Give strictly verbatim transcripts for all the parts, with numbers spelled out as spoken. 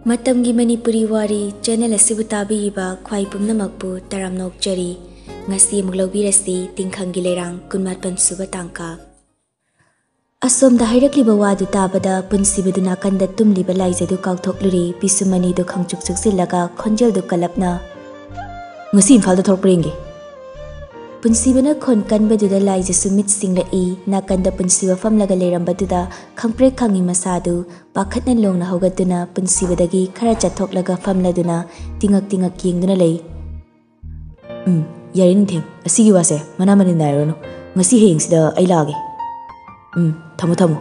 ꯃꯇꯝꯒꯤ ꯃꯅꯤꯄꯨꯔꯤ ꯋꯥꯔꯤ ꯆꯦꯅꯦꯜ ꯑꯁꯤꯕꯨ ꯇꯥꯕꯤꯔꯤꯕ ꯈ꯭ꯋꯥꯏ ꯄꯨꯝꯅꯃꯛꯄꯨ ꯇꯔꯥꯝꯅ ꯑꯣꯛꯆꯔꯤ꯫ ꯉꯁꯤ ꯑꯃꯨꯛ ꯂꯧꯕꯤꯔꯁꯤ ꯇꯤꯡꯈꯪꯒꯤ ꯂꯩꯔꯥꯡ ꯀꯨꯟꯃꯥꯄꯟ ꯁꯨꯕ ꯇꯥꯡꯀꯛ꯫ ꯑꯁꯣꯝꯗ ꯍꯥꯏꯔꯛꯂꯤꯕ ꯋꯥꯗꯨ ꯇꯥꯕꯗ ꯄꯨꯟꯁꯤꯕꯗꯨ ꯅꯥꯀꯟꯗ ꯇꯨꯝꯂꯤꯕ ꯂꯥꯏꯖꯗꯨ ꯀꯥꯎꯊꯣꯛꯂꯨꯔꯦ꯫ ꯄꯤꯁꯨꯝ ꯑꯅꯤꯗꯨ ꯈꯪꯆꯨꯛ ꯆꯨꯛꯁꯤꯜꯂꯒ ꯈꯣꯟꯖꯦꯜꯗꯨ ꯀꯜꯂꯞꯅ, "ꯉꯁꯤ ꯏꯝꯐꯥꯜꯗ ꯊꯣꯛꯂꯛꯄ꯭ꯔꯥ ꯌꯦꯡꯒꯦ?" ꯄꯨꯟꯁꯤꯕꯅ ꯈꯣꯟ ꯀꯟꯕꯗꯨꯗ ꯂꯥꯏꯖꯁꯨ ꯃꯤꯠ ꯁꯤꯡꯂꯛꯏ꯫ ꯅꯥꯀꯟꯗ ꯄꯨꯟꯁꯤꯕ ꯐꯝꯂꯒ ꯂꯩꯔꯝꯕꯗꯨꯗ ꯈꯪꯄ꯭ꯔꯦꯛ ꯈꯪꯉꯤ ꯃꯁꯥꯗꯨ꯫ ꯄꯥꯈꯠꯅ ꯂꯣꯡꯅ ꯍꯧꯒꯠꯇꯨꯅ ꯄꯨꯟꯁꯤꯕꯗꯒꯤ ꯈꯔ ꯆꯠꯊꯣꯛꯂꯒ ꯐꯝꯂꯗꯨꯅ ꯇꯤꯉꯛ ꯇꯤꯉꯛ ꯌꯦꯡꯗꯨꯅ ꯂꯩ꯫ "ꯎꯝ, ꯌꯥꯔꯦ ꯅꯤꯡꯊꯦꯝ, ꯑꯁꯤꯒꯤ ꯋꯥꯁꯦ ꯃꯅꯥ ꯃꯅꯤꯟ ꯅꯥꯏꯔꯨꯔꯅꯨ꯫ ꯉꯁꯤ ꯍꯌꯦꯡꯁꯤꯗ ꯑꯩ ꯂꯥꯛꯑꯒꯦ꯫ ꯎꯝ, ꯊꯝꯃꯣ, ꯊꯝꯃꯣ꯫"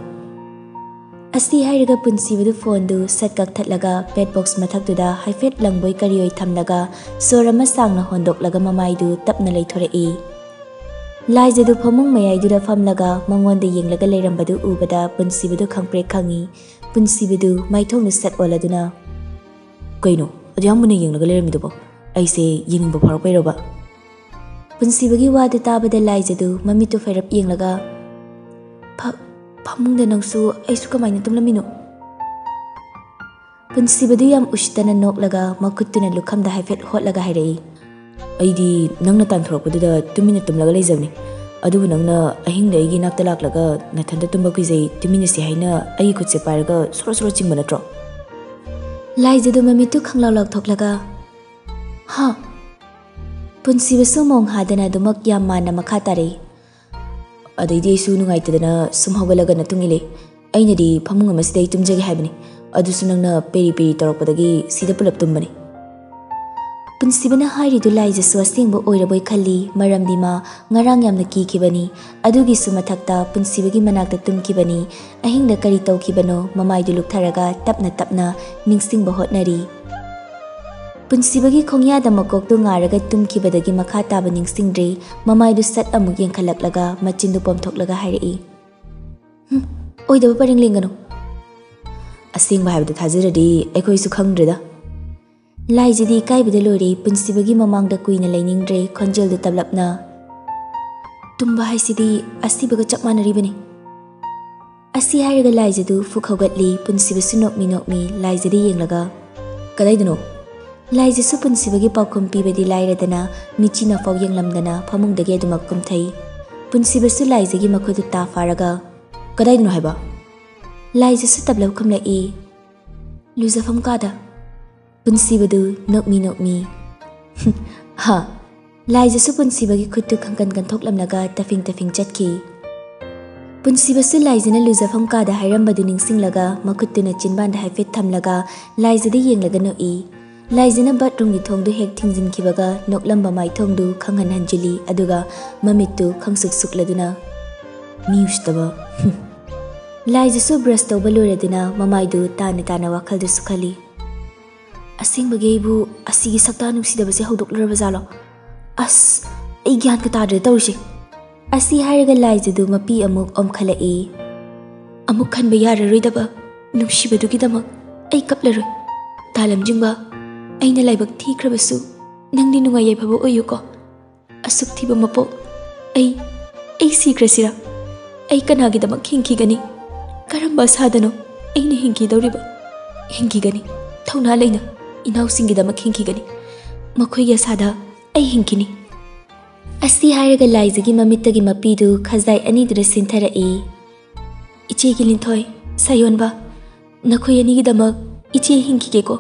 ꯑꯁꯤ ꯍꯥꯏꯔꯒ ꯄꯨꯟꯁꯤꯕꯗꯨ ꯐꯣꯟꯗꯨ ꯁꯠ ꯀꯛꯊꯠꯂꯒ ꯄꯦꯠ ꯕꯣꯛꯁ ꯃꯊꯛꯇꯨꯗ ꯍꯥꯏꯐꯦꯠ ꯂꯪꯕꯣꯏ ꯀꯔꯤꯑꯣꯏ ꯊꯝꯂꯒ ꯁꯣꯔ ꯑꯃ ꯁꯥꯡꯅ ꯍꯣꯟꯗꯣꯛꯂꯒ ꯃꯃꯥꯏꯗꯨ ꯇꯞꯅ ꯂꯩꯊꯣꯔꯛꯏ꯫ ꯂꯥꯏꯖꯗꯨ ꯐꯃꯨꯡ ꯃꯌꯥꯏꯗꯨꯗ ꯐꯝꯂꯒ ꯃꯉꯣꯟꯗ ꯌꯦꯡꯂꯒ ꯂꯩꯔꯝꯕꯗꯨ ꯎꯕꯗ ꯄꯨꯟꯁꯤꯕꯗꯨ ꯈꯪꯄ꯭ꯔꯦꯛ ꯈꯪꯉꯤ꯫ ꯄꯨꯟꯁꯤꯕꯗꯨ ꯃꯥꯏꯊꯣꯡꯗꯨ ꯁꯠ ꯑꯣꯜꯂꯗꯨꯅ, "ꯀꯩꯅꯣ ꯑꯗꯨ ꯌꯥꯝ ꯃꯨꯟꯅ ꯌꯦꯡꯂꯒ ꯂꯩꯔꯝꯃꯤꯗꯨꯕꯣ? ꯑꯩꯁꯦ ꯌꯦꯡꯅꯤꯡꯕ ꯐꯥꯎꯔꯛꯄꯩꯔꯣꯕ?" ꯄꯨꯟꯁꯤꯕꯒꯤ ꯋꯥꯗꯨ ꯇꯥꯕꯗ ꯂꯥꯏꯖꯗꯨ ꯃꯃꯤꯠꯇꯨ ꯐꯩꯔꯞ ꯌꯦꯡꯂꯒ, "ꯐ-, ꯐꯃꯨꯡꯗ ꯅꯪꯁꯨ ꯑꯩꯁꯨ ꯀꯃꯥꯏꯅ ꯇꯨꯝꯂꯝꯃꯤꯅꯣ?" ꯄꯨꯟꯁꯤꯕꯗꯨ ꯌꯥꯝ ꯎꯁꯤꯠꯇꯅ ꯅꯣꯛꯂꯒ ꯃꯈꯨꯠꯇꯨꯅ ꯂꯨꯈꯝꯗ ꯍꯥꯏꯐꯦꯠ ꯍꯣꯠꯂꯒ ꯍꯥꯏꯔꯛꯏ꯫ "ꯑꯩꯗꯤ ꯅꯪꯅ ꯇꯥꯟꯊꯣꯔꯛꯄꯗꯨꯗ ꯇꯨꯃꯤꯟꯅ ꯇꯨꯝꯂꯒ ꯂꯩꯖꯕꯅꯤ꯫ ꯑꯗꯨꯕꯨ ꯅꯪꯅ ꯑꯍꯤꯡꯗ ꯑꯩꯒꯤ ꯏꯅꯥꯛꯇ ꯂꯥꯛꯂꯒ ꯅꯊꯟꯇ ꯇꯨꯝꯕ ꯀꯤꯖꯩ, ꯇꯨꯃꯤꯟꯅꯁꯤ ꯍꯥꯏꯅ ꯑꯩꯒꯤ ꯈꯨꯠꯁꯦ ꯄꯥꯏꯔꯒ ꯁꯣꯔꯣ ꯁꯣꯔꯣ ꯆꯤꯡꯕ ꯅꯠꯇ꯭ꯔꯣ?" ꯂꯥꯏꯖꯗꯨ ꯃꯃꯤꯠꯇꯨ ꯈꯪꯂꯥꯎ ꯂꯥꯎꯊꯣꯛꯂꯒ, "ꯍꯥ?" ꯄꯨꯟꯁꯤꯕꯁꯨ ꯃꯣꯡ ꯍꯥꯗꯅ ꯑꯗꯨꯃꯛ ꯌꯥꯝ ꯃꯥꯟꯅ ꯃꯈꯥ ꯇꯥꯔꯛꯏ꯫ "ꯑꯗꯩꯗꯤ ꯑꯩꯁꯨ ꯅꯨꯡꯉꯥꯏꯇꯗꯅ ꯁꯨꯝ ꯍꯧꯒꯠꯂꯒ ꯅꯇꯨꯡ ꯏꯜꯂꯦ꯫ ꯑꯩꯅꯗꯤ ꯐꯃꯨꯡ ꯑꯃꯁꯤꯗ ꯑꯩ ꯇꯨꯝꯖꯒꯦ ꯍꯥꯏꯕꯅꯤ, ꯑꯗꯨꯁꯨ ꯅꯪꯅ ꯄꯦꯔꯤ ꯄꯦꯔꯤ ꯇꯧꯔꯛꯄꯗꯒꯤ ꯁꯤꯗ ꯄꯨꯂꯞ ꯇꯨꯝꯕꯅꯤ꯫" ꯄꯨꯟꯁꯤꯕꯅ ꯍꯥꯏꯔꯤꯗꯨ ꯂꯥꯏꯖꯁꯨ ꯑꯁꯦꯡꯕ ꯑꯣꯏꯔꯕꯣꯏ ꯈꯜꯂꯤ, ꯃꯔꯝꯗꯤ ꯃꯥ ꯉꯔꯥꯡ ꯌꯥꯝꯅ ꯀꯤꯈꯤꯕꯅꯤ꯫ ꯑꯗꯨꯒꯤꯁꯨ ꯃꯊꯛꯇ ꯄꯨꯟꯁꯤꯕꯒꯤ ꯃꯅꯥꯛꯇ ꯇꯨꯝꯈꯤꯕꯅꯤ꯫ ꯑꯍꯤꯡꯗ ꯀꯔꯤ ꯇꯧꯈꯤꯕꯅꯣ? ꯃꯃꯥꯏꯗꯨ ꯂꯨꯞꯊꯔꯒ ꯇꯞꯅ ꯇꯞꯅ ꯅꯤꯡꯁꯤꯡꯕ ꯍꯣꯠꯅꯔꯤ꯫ ꯄꯨꯟꯁꯤꯕꯒꯤ ꯈꯣꯡꯌꯥꯗ ꯃꯀꯣꯛꯇꯨ ꯉꯥꯔꯒ ꯇꯨꯝꯈꯤꯕꯗꯒꯤ ꯃꯈꯥ ꯇꯥꯕ ꯅꯤꯡꯁꯤꯡꯗ꯭ꯔꯦ꯫ ꯃꯃꯥꯏꯗꯨ ꯁꯠ ꯑꯃꯨꯛ ꯌꯦꯡꯈꯠꯂꯛꯂꯒ ꯃꯆꯤꯟꯗꯨ ꯄꯣꯝꯊꯣꯛꯂꯒ ꯍꯥꯏꯔꯛꯏ, "ꯍꯨꯝ, ꯑꯣꯏꯗꯕ ꯄꯔꯦꯡ ꯂꯦꯡꯒꯅꯨ꯫" "ꯑꯁꯦꯡꯕ ꯍꯥꯏꯕꯗ ꯊꯥꯖꯔꯗꯤ ꯑꯩꯈꯣꯏꯁꯨ ꯈꯪꯗ꯭ꯔꯦꯗ꯫" ꯂꯥꯏꯖꯗꯤ ꯏꯀꯥꯏꯕꯗ ꯂꯣꯏꯔꯦ꯫ ꯄꯨꯟꯁꯤꯕꯒꯤ ꯃꯃꯥꯡꯗ ꯀꯨꯏꯅ ꯂꯩꯅꯤꯡꯗ꯭ꯔꯦ꯫ ꯈꯣꯟꯖꯦꯜꯗꯨ ꯇꯞꯂꯞꯅ, "ꯇꯨꯝꯕ ꯍꯥꯏꯁꯤꯗꯤ ꯑꯁꯤꯕꯒ ꯆꯞ ꯃꯥꯟꯅꯔꯤꯕꯅꯤ꯫" ꯑꯁꯤ ꯍꯥꯏꯔꯒ ꯂꯥꯏꯖꯗꯨ ꯐꯨꯛ ꯍꯧꯒꯠꯂꯤ꯫ ꯄꯨꯟꯁꯤꯕꯁꯨ ꯅꯣꯛꯃꯤ ꯅꯣꯛꯃꯤ ꯂꯥꯏꯖꯗ ꯌꯦꯡꯂꯒ, "ꯀꯗꯥꯏꯗꯅꯣ?" ꯂꯥꯏꯖꯁꯨ ꯄꯨꯟꯁꯤꯕꯒꯤ ꯄꯥꯎꯈꯨꯝ ꯄꯤꯕꯗꯤ ꯂꯥꯏꯔꯗꯅ ꯃꯤꯠꯆꯤꯅꯐꯥꯎ ꯌꯦꯡꯂꯝꯗꯅ ꯐꯃꯨꯡꯗꯒꯤ ꯑꯗꯨꯃꯛ ꯀꯨꯝꯊꯩ꯫ ꯄꯨꯟꯁꯤꯕꯁꯨ ꯂꯥꯏꯖꯒꯤ ꯃꯈꯨꯠꯇꯨ ꯇꯥ ꯐꯥꯔꯒ, "ꯀꯗꯥꯏꯗꯅꯣ ꯍꯥꯏꯕ?" ꯂꯥꯏꯖꯁꯨ ꯇꯞꯂꯞ ꯈꯨꯝꯂꯛꯏ, "ꯂꯨꯖꯐꯝ ꯀꯥꯗ"꯫ ꯄꯨꯟꯁꯤꯕꯗꯨ ꯅꯣꯛꯃꯤ ꯅꯣꯛꯃꯤ, "ꯍꯥ?" ꯂꯥꯏꯖꯁꯨ ꯄꯨꯟꯁꯤꯕꯒꯤ ꯈꯨꯠꯇꯨ ꯈꯪꯀꯟ ꯀꯟꯊꯣꯛꯂꯝꯂꯒ ꯇꯐꯤꯡ ꯇꯐꯤꯡ ꯆꯠꯈꯤ꯫ ꯄꯨꯟꯁꯤꯕꯁꯨ ꯂꯥꯏꯖꯅ ꯂꯨꯖꯐꯝ ꯀꯥꯗ ꯍꯥꯏꯔꯝꯕꯗꯨ ꯅꯤꯡꯁꯤꯡꯂꯒ ꯃꯈꯨꯠꯇꯨꯅ ꯆꯤꯟꯕꯥꯟꯗ ꯍꯥꯏꯐꯦꯠ ꯊꯝꯂꯒ ꯂꯥꯏꯖꯗ ꯌꯦꯡꯂꯒ ꯅꯣꯛꯏ꯫ ꯂꯥꯏꯖꯅ ꯕꯥꯠꯔꯨꯝꯒꯤ ꯊꯣꯡꯗꯨ ꯍꯦꯛ ꯊꯤꯡꯖꯤꯟꯈꯤꯕꯒ ꯅꯣꯛꯂꯝꯕ ꯃꯥꯏꯊꯣꯡꯗꯨ ꯈꯪꯍꯟ ꯍꯟꯖꯤꯜꯂꯤ, ꯑꯗꯨꯒ ꯃꯃꯤꯠꯇꯨ ꯈꯪꯁꯨꯛ ꯁꯨꯛꯂꯗꯨꯅ, "ꯃꯤ ꯎꯁꯤꯠꯇꯕ"꯫ ꯂꯥꯏꯖꯁꯨ ꯕ꯭ꯔꯁ ꯇꯧꯕ ꯂꯣꯏꯔꯗꯨꯅ ꯃꯃꯥꯏꯗꯨ ꯇꯥꯅ ꯇꯥꯅ ꯋꯥꯈꯜꯗ ꯁꯨꯛꯍꯜꯂꯤ꯫ "ꯑꯁꯦꯡꯕꯒꯤ ꯑꯩꯕꯨ ꯑꯁꯤꯒꯤ ꯁꯛꯇꯥ ꯅꯨꯡꯁꯤꯗꯕꯁꯦ ꯍꯧꯗꯣꯛꯂꯨꯔꯕ ꯖꯥꯠꯂꯣ? ꯑꯁ, ꯑꯩ ꯒ꯭ꯌꯥꯟꯒ ꯇꯥꯗ꯭ꯔꯦ ꯇꯧꯔꯤꯁꯦ"꯫ ꯑꯁꯤ ꯍꯥꯏꯔꯒ ꯂꯥꯏꯖꯗꯨ ꯃꯄꯤ ꯑꯃꯨꯛ ꯑꯣꯝꯈꯠꯂꯛꯏ꯫ "ꯑꯃꯨꯛ ꯈꯟꯕ ꯌꯥꯔꯔꯣꯏꯗꯕ ꯅꯨꯡꯁꯤꯕꯗꯨꯒꯤꯗꯃꯛ ꯑꯩ ꯀꯞꯂꯔꯣꯏ꯫ ꯇꯥꯂꯝ ꯆꯤꯡꯕ, ꯑꯩꯅ ꯂꯥꯏꯕꯛ ꯊꯤꯈ꯭ꯔꯕꯁꯨ ꯅꯪꯗꯤ ꯅꯨꯡꯉꯥꯏ ꯌꯥꯏꯐꯕ ꯑꯣꯏꯌꯨꯀꯣ꯫ ꯑꯁꯨꯛ ꯊꯤꯕ ꯃꯄꯣꯛ, ꯑꯩ, ꯑꯩ ꯁꯤꯈ꯭ꯔꯁꯤꯔꯥ? ꯑꯩ ꯀꯅꯥꯒꯤꯗꯃꯛ ꯍꯤꯡꯈꯤꯒꯅꯤ? ꯀꯔꯝꯕ ꯑꯁꯥꯗꯅꯣ ꯑꯩꯅ ꯍꯤꯡꯈꯤꯗꯧꯔꯤꯕ? ꯍꯤꯡꯈꯤꯒꯅꯤ, ꯊꯧꯅꯥ ꯂꯩꯅ ꯏꯅꯥꯎꯁꯤꯡꯒꯤꯗꯃꯛ ꯍꯤꯡꯈꯤꯒꯅꯤ꯫ ꯃꯈꯣꯏꯒꯤ ꯑꯁꯥꯗ ꯑꯩ ꯍꯤꯡꯈꯤꯅꯤ"꯫ ꯑꯁꯤ ꯍꯥꯏꯔꯒ ꯂꯥꯏꯖꯒꯤ ꯃꯃꯤꯠꯇꯒꯤ ꯃꯄꯤꯗꯨ ꯈꯖꯥꯏ ꯑꯅꯤꯗꯨꯅ ꯁꯤꯟꯊꯔꯛꯏ꯫ "ꯏꯆꯦꯒꯤ ꯂꯤꯟꯊꯣꯏ, ꯁꯥꯌꯣꯟꯕ, ꯅꯈꯣꯏ ꯑꯅꯤꯒꯤꯗꯃꯛ ꯏꯆꯦ ꯍꯤꯡꯈꯤꯒꯦꯀꯣ꯫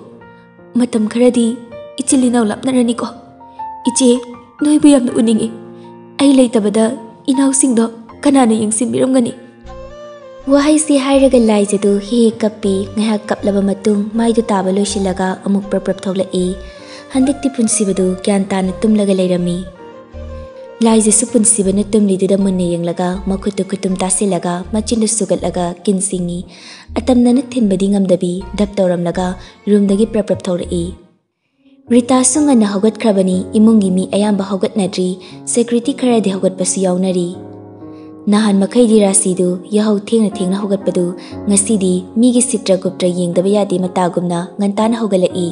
ꯃꯇꯝ ꯈꯔꯗꯤ ꯏꯆꯤꯜ ꯏꯅꯥꯎ ꯂꯥꯞꯅꯔꯅꯤꯀꯣ꯫ ꯏꯆꯦ, ꯅꯣꯏꯕꯨ ꯌꯥꯝꯅ ꯎꯅꯤꯡꯏ꯫ ꯑꯩ ꯂꯩꯇꯕꯗ ꯏꯅꯥꯎꯁꯤꯡꯗꯣ ꯀꯅꯥꯅ ꯌꯦꯡꯁꯤꯟꯕꯤꯔꯝꯒꯅꯤ?" ꯋꯥꯍꯩꯁꯤ ꯍꯥꯏꯔꯒ ꯂꯥꯏꯖꯗꯨ ꯍꯤ ꯍꯤ ꯀꯞꯄꯤ꯫ ꯉꯥꯏꯍꯥꯛ ꯀꯞꯂꯕ ꯃꯇꯨꯡ ꯃꯥꯏꯗꯨ ꯇꯥꯕ ꯂꯣꯏꯁꯤꯜꯂꯒ ꯑꯃꯨꯛ ꯄ꯭ꯔꯞ ꯄ꯭ꯔꯞ ꯊꯣꯛꯂꯛꯏ꯫ ꯍꯟꯗꯛꯇꯤ ꯄꯨꯟꯁꯤꯕꯗꯨ ꯒ꯭ꯌꯥꯟ ꯇꯥꯅ ꯇꯨꯝꯂꯒ ꯂꯩꯔꯝꯃꯤ꯫ ꯂꯥꯏꯖꯁꯨ ꯄꯨꯟꯁꯤꯕꯅ ꯇꯨꯝꯂꯤꯗꯨꯗ ꯃꯨꯟꯅ ꯌꯦꯡꯂꯒ ꯃꯈꯨꯠꯇꯨ ꯈꯨꯇꯨꯝ ꯇꯥꯁꯤꯜꯂꯒ ꯃꯆꯤꯟꯗꯨ ꯁꯨꯒꯠꯂꯒ ꯀꯤꯟ ꯆꯤꯡꯉꯤ꯫ ꯑꯇꯝꯅꯅ ꯊꯤꯟꯕꯗꯤ ꯉꯝꯗꯕꯤ ꯙꯞ ꯇꯧꯔꯝꯂꯒ ꯔꯨꯝꯗꯒꯤ ꯄ꯭ꯔꯞ ꯄ꯭ꯔꯞ ꯊꯣꯛꯂꯛꯏ꯫ ꯔꯤꯇꯥꯁꯨ ꯉꯟꯅ ꯍꯧꯒꯠꯈ꯭ꯔꯕꯅꯤ꯫ ꯏꯃꯨꯡꯒꯤ ꯃꯤ ꯑꯌꯥꯝꯕ ꯍꯧꯒꯠꯅꯗ꯭ꯔꯤ꯫ ꯁꯦꯀ꯭ꯌꯨꯔꯤꯇꯤ ꯈꯔꯗꯤ ꯍꯧꯒꯠꯄꯁꯨ ꯌꯥꯎꯅꯔꯤ꯫ ꯅꯍꯥꯟ ꯃꯈꯩꯗꯤ ꯔꯥꯁꯤꯗꯨ ꯌꯥꯍꯧ ꯊꯦꯡꯅ ꯊꯦꯡꯅ ꯍꯧꯒꯠꯄꯗꯨ ꯉꯁꯤꯗꯤ ꯃꯤꯒꯤ ꯁꯤꯇ꯭ꯔ ꯒꯨꯞꯇ꯭ꯔ ꯌꯦꯡꯗꯕ ꯌꯥꯗꯦ ꯃꯇꯥꯒꯨꯝꯅ ꯉꯟꯇꯥꯅ ꯍꯧꯒꯠꯂꯛꯏ꯫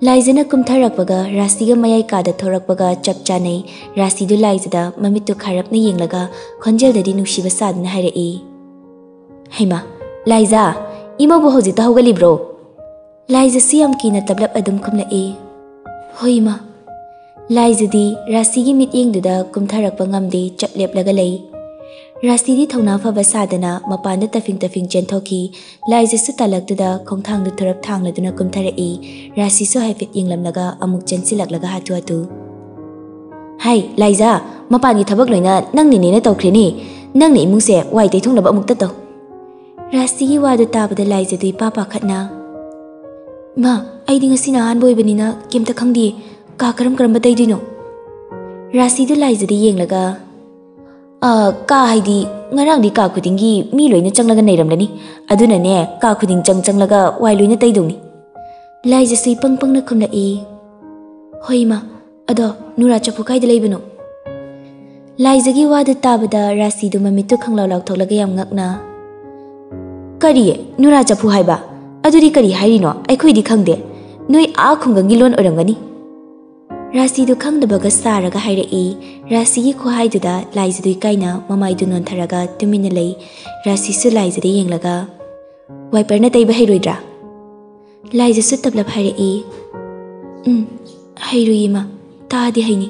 ꯂꯥꯏꯖꯅ ꯀꯨꯝꯊꯔꯛꯄꯒ ꯔꯥꯁꯤꯒ ꯃꯌꯥꯏ ꯀꯥꯗ ꯊꯣꯔꯛꯄꯒ ꯆꯞ ꯆꯥꯅꯩ꯫ ꯔꯥꯁꯤꯗꯨ ꯂꯥꯏꯖꯗ ꯃꯃꯤꯠꯇꯨ ꯈꯥꯔꯞꯅ ꯌꯦꯡꯂꯒ ꯈꯣꯟꯖꯦꯜꯗꯗꯤ ꯅꯨꯡꯁꯤꯕ ꯁꯥꯗꯨꯅ ꯍꯥꯏꯔꯛꯏ, "ꯍꯩꯃꯥ, ꯂꯥꯏꯖꯥ, ꯏꯃꯥꯕꯨ ꯍꯧꯖꯤꯛꯇ ꯍꯧꯒꯠꯂꯤꯕ꯭ꯔꯣ?" ꯂꯥꯏꯖꯥꯁꯨ ꯌꯥꯝ ꯀꯤꯅ ꯇꯞꯂꯞ ꯑꯗꯨꯝ ꯈꯨꯝꯂꯛꯏ, "ꯍꯣꯏ, ꯏꯃꯥ"꯫ ꯂꯥꯏꯖꯥꯗꯤ ꯔꯥꯁꯤꯒꯤ ꯃꯤꯠꯌꯦꯡꯗꯨꯗ ꯀꯨꯝꯊꯔꯛꯄ ꯉꯝꯗꯦ, ꯆꯞ ꯂꯦꯞꯂꯒ ꯂꯩ꯫ ꯔꯥꯁꯤꯗꯤ ꯊꯧꯅꯥ ꯐꯕ ꯁꯥꯗꯅ ꯃꯄꯥꯟꯗ ꯇꯐꯤꯡ ꯇꯐꯤꯡ ꯆꯦꯟꯊꯣꯛꯈꯤ꯫ ꯂꯥꯏꯖꯥꯁꯨ ꯇꯥꯂꯛꯇꯨꯗ ꯈꯣꯡꯊꯥꯡꯗꯨ ꯊꯨꯔꯞ ꯊꯥꯡꯂꯗꯨꯅ ꯀꯨꯝꯊꯔꯛꯏ꯫ ꯔꯥꯁꯤꯁꯨ ꯍꯥꯏꯐꯦꯠ ꯌꯦꯡꯂꯝꯂꯒ ꯑꯃꯨꯛ ꯆꯦꯟꯁꯤꯜꯂꯛꯂꯒ ꯍꯥꯊꯨ ꯍꯥꯊꯨ, "ꯍꯥꯏ, ꯂꯥꯏꯖꯥ, ꯃꯄꯥꯟꯒꯤ ꯊꯕꯛ ꯂꯣꯏꯅ ꯅꯪ ꯅꯦꯅꯦꯅ ꯇꯧꯈ꯭ꯔꯦꯅꯦ꯫ ꯅꯪꯅ ꯏꯃꯨꯡꯁꯦ ꯋꯥꯏ ꯇꯩꯊꯣꯛꯅꯕ ꯑꯃꯨꯛꯇ ꯇꯧ"꯫ ꯔꯥꯁꯤꯒꯤ ꯋꯥꯗꯨ ꯇꯥꯕꯗ ꯂꯥꯏꯖꯥꯗꯨ ꯏꯄꯥ ꯄꯥꯈꯠꯅ, "ꯃꯥ, ꯑꯩꯗꯤ ꯉꯁꯤꯅ ꯑꯍꯥꯟꯕ ꯑꯣꯏꯕꯅꯤꯅ ꯀꯩꯝꯇ ꯈꯪꯗꯤꯌꯦ꯫ ꯀꯥ ꯀꯔꯝ ꯀꯔꯝꯕ ꯇꯩꯗꯣꯏꯅꯣ?" ꯔꯥꯁꯤꯗꯨ ꯂꯥꯏꯖꯥꯗ ꯌꯦꯡꯂꯒ, "ꯑ, ꯀꯥ ꯍꯥꯏꯗꯤ, ꯉꯔꯥꯡꯗꯤ ꯀꯥ ꯈꯨꯗꯤꯡꯒꯤ ꯃꯤ ꯂꯣꯏꯅ ꯆꯪꯂꯒ ꯅꯩꯔꯝꯂꯅꯤ꯫ ꯑꯗꯨꯅꯅꯦ, ꯀꯥ ꯈꯨꯗꯤꯡ ꯆꯪ ꯆꯪꯂꯒ ꯋꯥꯏ ꯂꯣꯏꯅ ꯇꯩꯗꯧꯅꯤ"꯫ ꯂꯥꯏꯖꯥꯁꯨ ꯏꯄꯪ ꯄꯪꯅ ꯈꯨꯝꯂꯛꯏ, "ꯍꯣꯏ, ꯏꯃꯥ꯫ ꯑꯗꯣ ꯅꯨꯔꯥ ꯆꯐꯨ ꯀꯥꯏꯗ ꯂꯩꯕꯅꯣ?" ꯂꯥꯏꯖꯥꯒꯤ ꯋꯥꯗꯨ ꯇꯥꯕꯗ ꯔꯥꯁꯤꯗꯨ ꯃꯃꯤꯠꯇꯨ ꯈꯪꯂꯥꯎ ꯂꯥꯎꯊꯣꯛꯂꯒ ꯌꯥꯝ ꯉꯛꯅ, "ꯀꯔꯤ? ꯅꯨꯔꯥ ꯆꯐꯨ ꯍꯥꯏꯕ? ꯑꯗꯨꯗꯤ ꯀꯔꯤ ꯍꯥꯏꯔꯤꯅꯣ? ꯑꯩꯈꯣꯏꯗꯤ ꯈꯪꯗꯦ꯫ ꯅꯣꯏ ꯑꯥ ꯈꯨꯡꯒꯪꯒꯤ ꯂꯣꯟ ꯑꯣꯏꯔꯝꯒꯅꯤ"꯫ ꯔꯥꯁꯤꯗꯨ ꯈꯪꯗꯕꯒ ꯁꯥꯔꯒ ꯍꯥꯏꯔꯛꯏ꯫ ꯔꯥꯁꯤꯒꯤ ꯈꯨꯍꯥꯏꯗꯨꯗ ꯂꯥꯏꯖꯥꯗꯨ ꯏꯀꯥꯏꯅ ꯃꯃꯥꯏꯗꯨ ꯅꯣꯟꯊꯔꯒ ꯇꯨꯃꯤꯟꯅ ꯂꯩ꯫ ꯔꯥꯁꯤꯁꯨ ꯂꯥꯏꯖꯥꯗ ꯌꯦꯡꯂꯒ, "ꯋꯥꯏꯄꯔꯅ ꯇꯩꯕ ꯍꯩꯔꯣꯏꯗ꯭ꯔꯥ?" ꯂꯥꯏꯖꯥꯁꯨ ꯇꯞꯂꯞ ꯍꯥꯏꯔꯛꯏ, "ꯎꯝ, ꯍꯩꯔꯨꯏ ꯏꯃꯥ, ꯇꯥꯗꯤ ꯍꯩꯅꯤ"꯫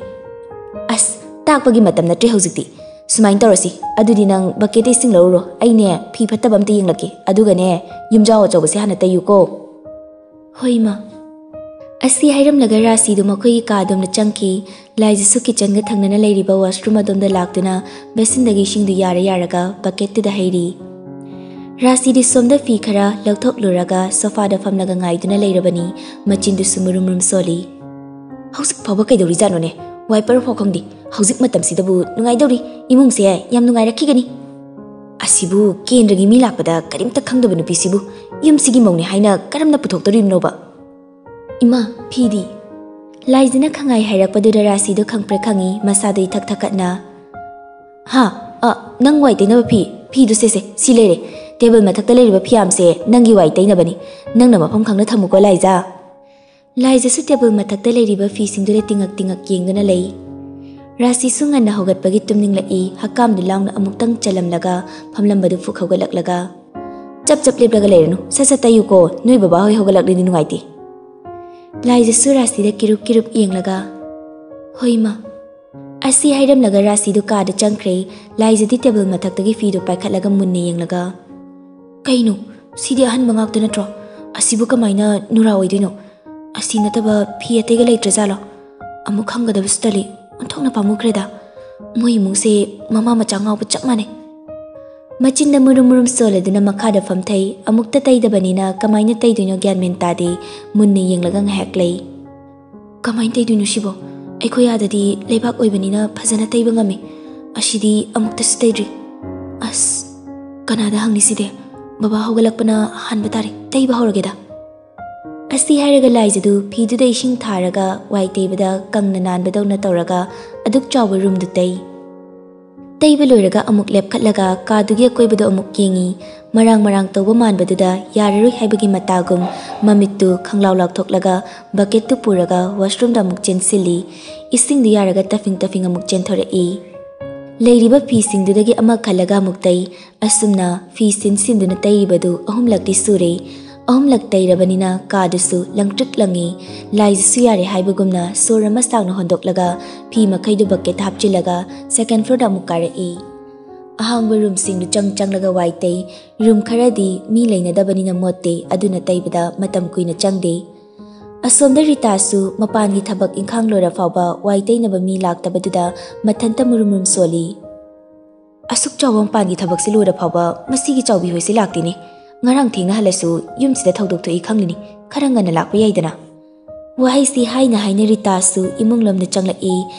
"ꯑꯁ, ꯇꯥꯛꯄꯒꯤ ꯃꯇꯝ ꯅꯠꯇ꯭ꯔꯦ ꯍꯧꯖꯤꯛꯇꯤ꯫ ꯁꯨꯃꯥꯏꯅ ꯇꯧꯔꯁꯤ, ꯑꯗꯨꯗꯤ ꯅꯪ ꯕꯛꯀꯦꯠꯇ ꯏꯁꯤꯡ ꯂꯧꯔꯨꯔꯣ, ꯑꯩꯅꯦ ꯐꯤ ꯐꯠꯇꯕ ꯑꯝꯇ ꯌꯦꯡꯂꯛꯀꯦ, ꯑꯗꯨꯒꯅꯦ ꯌꯨꯝꯖꯥꯎ ꯑꯆꯧꯕꯁꯦ ꯍꯥꯟꯅ ꯇꯩꯌꯨꯀꯣ"꯫ "ꯍꯣꯏ ꯏꯃꯥ"꯫ ꯑꯁꯤ ꯍꯥꯏꯔꯝꯂꯒ ꯔꯥꯁꯤꯗꯨ ꯃꯈꯣꯏꯒꯤ ꯀꯥ ꯑꯗꯣꯝꯗ ꯆꯪꯈꯤ꯫ ꯂꯥꯏꯖꯥꯁꯨ ꯀꯤꯆꯟꯒ ꯊꯪꯅꯅ ꯂꯩꯔꯤꯕ ꯋꯥꯁꯔꯨꯝ ꯑꯗꯣꯝꯗ ꯂꯥꯛꯇꯨꯅ ꯕꯦꯁꯤꯟꯗꯒꯤ ꯏꯁꯤꯡꯗꯨ ꯌꯥꯔ ꯌꯥꯔꯒ ꯕꯛꯀꯦꯠꯇꯨꯗ ꯍꯩꯔꯤ꯫ ꯔꯥꯁꯤꯗꯤ ꯁꯣꯝꯗ ꯐꯤ ꯈꯔ ꯂꯧꯊꯣꯛꯂꯨꯔꯒ ꯁꯣꯐꯥꯗ ꯐꯝꯂꯒ ꯉꯥꯏꯗꯨꯅ ꯂꯩꯔꯕꯅꯤ꯫ ꯃꯆꯤꯟꯗꯨꯁꯨ ꯃꯨꯔꯨꯝ ꯃꯨꯔꯨꯝ ꯁꯣꯜꯂꯤ꯫ "ꯍꯧꯖꯤꯛ ꯐꯥꯎꯕ ꯀꯩꯗꯧꯔꯤꯖꯥꯠꯅꯣꯅꯦ? ꯋꯥꯏꯄꯔ ꯐꯥꯎ ꯈꯪꯗꯦ꯫ ꯍꯧꯖꯤꯛ ꯃꯇꯝꯁꯤꯗꯕꯨ ꯅꯨꯡꯉꯥꯏꯗꯧꯔꯤ꯫ ꯏꯃꯨꯡꯁꯦ ꯌꯥꯝ ꯅꯨꯡꯉꯥꯏꯔꯛꯈꯤꯒꯅꯤ꯫ ꯑꯁꯤꯕꯨ ꯀꯦꯟꯗ꯭ꯔꯒꯤ ꯃꯤ ꯂꯥꯛꯄꯗ ꯀꯔꯤꯝꯇ ꯈꯪꯗꯕ ꯅꯨꯄꯤꯁꯤꯕꯨ ꯌꯨꯝꯁꯤꯒꯤ ꯃꯧꯅꯤ ꯍꯥꯏꯅ ꯀꯔꯝꯅ ꯄꯨꯊꯣꯛꯇꯣꯔꯤꯕꯅꯣꯕ?" "ꯏꯃꯥ, ꯐꯤꯗꯤ?" ꯂꯥꯏꯖꯥꯅ ꯈꯪꯉꯥꯏ ꯍꯥꯏꯔꯛꯄꯗꯨꯗ ꯔꯥꯁꯤꯗꯨ ꯈꯪꯄ꯭ꯔꯦꯛ ꯈꯪꯉꯤ, ꯃꯁꯥꯗꯨ ꯏꯊꯛ ꯊꯛꯀꯠꯅ, "ꯍꯥ? ꯑ, ꯅꯪ ꯋꯥꯏ ꯇꯩꯅꯕ ꯐꯤ? ꯐꯤꯗꯨ ꯁꯦ, ꯁꯦ, ꯁꯤ ꯂꯩꯔꯦ꯫ ꯇꯦꯕꯜ ꯃꯊꯛꯇ ꯂꯩꯔꯤꯕ ꯐꯤꯌꯥꯝꯁꯦ ꯅꯪꯒꯤ ꯋꯥꯏ ꯇꯩꯅꯕꯅꯤ꯫ ꯅꯪꯅ ꯃꯐꯝ ꯈꯪꯅ ꯊꯝꯃꯨꯀꯣ, ꯂꯥꯏꯖꯥ"꯫ ꯂꯥꯏꯖꯥꯁꯨ ꯇꯦꯕꯜ ꯃꯊꯛꯇ ꯂꯩꯔꯤꯕ ꯐꯤꯁꯤꯡꯗꯨꯗ ꯇꯤꯡꯉꯛ ꯇꯤꯡꯉꯛ ꯌꯦꯡꯗꯨꯅ ꯂꯩ꯫ ꯔꯥꯁꯤꯁꯨ ꯉꯟꯅ ꯍꯧꯒꯠꯄꯒꯤ ꯇꯨꯝꯅꯤꯡꯂꯛꯏ꯫ ꯍꯛꯀꯥꯝꯗꯨ ꯂꯥꯎꯅ ꯑꯃꯨꯛꯇꯪ ꯆꯜꯂꯝꯂꯒ ꯐꯝꯂꯝꯕꯗꯨ ꯐꯨꯛ ꯍꯧꯒꯠꯂꯛꯂꯒ, "ꯆꯞ ꯆꯞ ꯂꯦꯞꯂꯒ ꯂꯩꯔꯅꯨ, ꯁꯠ ꯁꯠ ꯇꯩꯌꯨꯀꯣ, ꯅꯣꯏ ꯕꯕꯥ ꯍꯣꯏ ꯍꯧꯒꯠꯂꯛꯂꯗꯤ ꯅꯨꯡꯉꯥꯏꯇꯦ"꯫ ꯂꯥꯏꯖꯁꯨ ꯔꯥꯁꯤꯗ ꯀꯤꯔꯨꯞ ꯀꯤꯔꯨꯞ ꯌꯦꯡꯂꯒ, "ꯍꯣꯏ ꯃꯥ"꯫ ꯑꯁꯤ ꯍꯥꯏꯔꯝꯂꯒ ꯔꯥꯁꯤꯗꯨ ꯀꯥꯗ ꯆꯪꯈ꯭ꯔꯦ꯫ ꯂꯥꯏꯖꯗꯤ ꯇꯦꯕꯜ ꯃꯊꯛꯇꯒꯤ ꯐꯤꯗꯨ ꯄꯥꯏꯈꯠꯂꯒ ꯃꯨꯟꯅ ꯌꯦꯡꯂꯒ, "ꯀꯩꯅꯣ, ꯁꯤꯗꯤ ꯑꯍꯟꯕ ꯉꯥꯛꯇ ꯅꯠꯇ꯭ꯔꯣ? ꯑꯁꯤꯕꯨ ꯀꯃꯥꯏꯅ ꯅꯨꯔꯥ ꯑꯣꯏꯗꯣꯏꯅꯣ? ꯑꯁꯤ ꯅꯠꯇꯕ ꯐꯤ ꯑꯇꯩꯒ ꯂꯩꯇ꯭ꯔꯖꯥꯠꯂꯣ? ꯑꯃꯨꯛ ꯈꯪꯒꯗꯕꯁꯨ ꯇꯜꯂꯤ, ꯑꯣꯟꯊꯣꯛꯅ ꯄꯥꯝꯃꯨꯈ꯭ꯔꯦꯗ꯫ ꯃꯣꯏ ꯏꯃꯨꯡꯁꯦ ꯃꯃꯥ ꯃꯆꯥ ꯉꯥꯎꯕ ꯆꯞ ꯃꯥꯟꯅꯩ"꯫ ꯃꯆꯤꯟꯗ ꯃꯨꯔꯨꯝ ꯃꯨꯔꯨꯝ ꯁꯣꯜꯂꯗꯨꯅ ꯃꯈꯥꯗ ꯐꯝꯊꯩ꯫ ꯑꯃꯨꯛꯇ ꯇꯩꯗꯕꯅꯤꯅ ꯀꯃꯥꯏꯅ ꯇꯩꯗꯣꯏꯅꯣ ꯒ꯭ꯌꯥꯟ ꯃꯦꯟ ꯇꯥꯗꯦ꯫ ꯃꯨꯟꯅ ꯌꯦꯡꯂꯒ ꯉꯥꯏꯍꯥꯛ ꯂꯩ꯫ "ꯀꯃꯥꯏꯅ ꯇꯩꯗꯣꯏꯅꯣ ꯁꯤꯕꯣ? ꯑꯩꯈꯣꯏ ꯑꯥꯗꯗꯤ ꯂꯩꯕꯥꯛ ꯑꯣꯏꯕꯅꯤꯅ ꯐꯖꯅ ꯇꯩꯕ ꯉꯝꯃꯤ꯫ ꯑꯁꯤꯗꯤ ꯑꯃꯨꯛꯇꯁꯨ ꯇꯩꯗ꯭ꯔꯤ꯫ ꯑꯁ, ꯀꯅꯥꯗ ꯍꯪꯅꯤ ꯁꯤꯗꯤ? ꯕꯕꯥ ꯍꯧꯒꯠꯂꯛꯄꯅ ꯍꯥꯟꯕ ꯇꯥꯔꯦ꯫ ꯇꯩꯕ ꯍꯧꯔꯒꯦꯗ"꯫ ꯑꯁꯤ ꯍꯥꯏꯔꯒ ꯂꯥꯏꯖꯗꯨ ꯐꯤꯗꯨꯗ ꯏꯁꯤꯡ ꯊꯥꯔꯒ ꯋꯥꯏ ꯇꯩꯕꯗ ꯀꯪꯅ ꯅꯥꯟꯕꯗꯧꯅ ꯇꯧꯔꯒ ꯑꯗꯨꯛ ꯆꯥꯎꯕ ꯔꯨꯝꯗꯨ ꯇꯩ꯫ ꯇꯩꯕ ꯂꯣꯏꯔꯒ ꯑꯃꯨꯛ ꯂꯦꯞꯈꯠꯂꯒ ꯀꯥꯗꯨꯒꯤ ꯑꯀꯣꯏꯕꯗꯣ ꯑꯃꯨꯛ ꯌꯦꯡꯉꯤ꯫ ꯃꯔꯥꯡ ꯃꯔꯥꯡ ꯇꯧꯕ ꯃꯥꯟꯕꯗꯨꯗ ꯌꯥꯔꯔꯣꯏ ꯍꯥꯏꯕꯒꯤ ꯃꯇꯥꯒꯨꯝ ꯃꯃꯤꯠꯇꯨ ꯈꯪꯂꯥꯎ ꯂꯥꯎꯊꯣꯛꯂꯒ ꯕꯛꯀꯦꯠꯇꯨ ꯄꯨꯔꯒ ꯋꯥꯁꯔꯨꯝꯗ ꯑꯃꯨꯛ ꯆꯦꯟꯁꯤꯜꯂꯤ꯫ ꯏꯁꯤꯡꯗꯨ ꯌꯥꯔꯒ ꯇꯐꯤꯡ ꯇꯐꯤꯡ ꯑꯃꯨꯛ ꯆꯦꯟꯊꯣꯔꯛꯏ꯫ ꯂꯩꯔꯤꯕ ꯐꯤꯁꯤꯡꯗꯨꯗꯒꯤ ꯑꯃ ꯈꯜꯂꯒ ꯑꯃꯨꯛ ꯇꯩ꯫ ꯑꯁꯨꯝꯅ ꯐꯤ ꯁꯤꯟ ꯁꯤꯟꯗꯨꯅ ꯇꯩꯔꯤꯕꯗꯨ ꯑꯍꯨꯝꯂꯛꯇꯤ ꯁꯨꯔꯦ꯫ ꯑꯍꯨꯝꯂꯛ ꯇꯩꯔꯕꯅꯤꯅ ꯀꯥꯗꯨꯁꯨ ꯂꯪꯇ꯭ꯔꯤꯛ ꯂꯪꯉꯤ꯫ ꯂꯥꯏꯖꯁꯨ ꯌꯥꯔꯦ ꯍꯥꯏꯕꯒꯨꯝꯅ ꯁꯣꯔ ꯑꯃ ꯁꯥꯡꯅ ꯍꯣꯟꯗꯣꯛꯂꯒ ꯐꯤ ꯃꯈꯩꯗꯨ ꯕꯛꯀꯦꯠꯇ ꯍꯥꯞꯆꯤꯜꯂꯒ ꯁꯦꯀꯦꯟ ꯐ꯭ꯂꯣꯔꯗ ꯑꯃꯨꯛ ꯀꯥꯔꯛꯏ꯫ ꯑꯍꯥꯡꯕ ꯔꯨꯝꯁꯤꯡꯗꯨ ꯆꯪ ꯆꯪꯂꯒ ꯋꯥꯏ ꯇꯩ꯫ ꯔꯨꯝ ꯈꯔꯗꯤ ꯃꯤ ꯂꯩꯅꯗꯕꯅꯤꯅ ꯃꯣꯠꯇꯦ, ꯑꯗꯨꯅ ꯇꯩꯕꯗ ꯃꯇꯝ ꯀꯨꯏꯅ ꯆꯪꯗꯦ꯫ ꯑꯁꯣꯝꯗ ꯔꯤꯇꯥꯁꯨ ꯃꯄꯥꯟꯒꯤ ꯊꯕꯛ ꯏꯪꯈꯥꯡ ꯂꯣꯏꯔ ꯐꯥꯎꯕ ꯋꯥꯏ ꯇꯩꯅꯕ ꯃꯤ ꯂꯥꯛꯇꯕꯗꯨꯗ ꯃꯊꯟꯇ ꯃꯨꯔꯨꯝ ꯃꯨꯔꯨꯝ ꯁꯣꯜꯂꯤ꯫ "ꯑꯁꯨꯛ ꯆꯥꯎꯕ ꯃꯄꯥꯟꯒꯤ ꯊꯕꯛꯁꯤ ꯂꯣꯏꯔ ꯐꯥꯎꯕ ꯃꯁꯤꯒꯤ ꯆꯥꯎꯕꯤ ꯍꯣꯏꯁꯤ ꯂꯥꯛꯇꯦꯅꯦ꯫ ꯉꯔꯥꯡ ꯊꯦꯡꯅ ꯍꯜꯂꯁꯨ ꯌꯨꯝꯁꯤꯗ ꯊꯧꯗꯣꯛ ꯊꯣꯛꯏ ꯈꯪꯂꯤꯅꯤ, ꯈꯔ ꯉꯟꯅ ꯂꯥꯛꯄ ꯌꯥꯏꯗꯅ"꯫ ꯋꯥꯍꯩꯁꯤ ꯍꯥꯏꯅ ꯍꯥꯏꯅ ꯔꯤꯇꯥꯁꯨ ꯏꯃꯨꯡ ꯂꯣꯝꯗ ꯆꯪꯂꯛꯏ꯫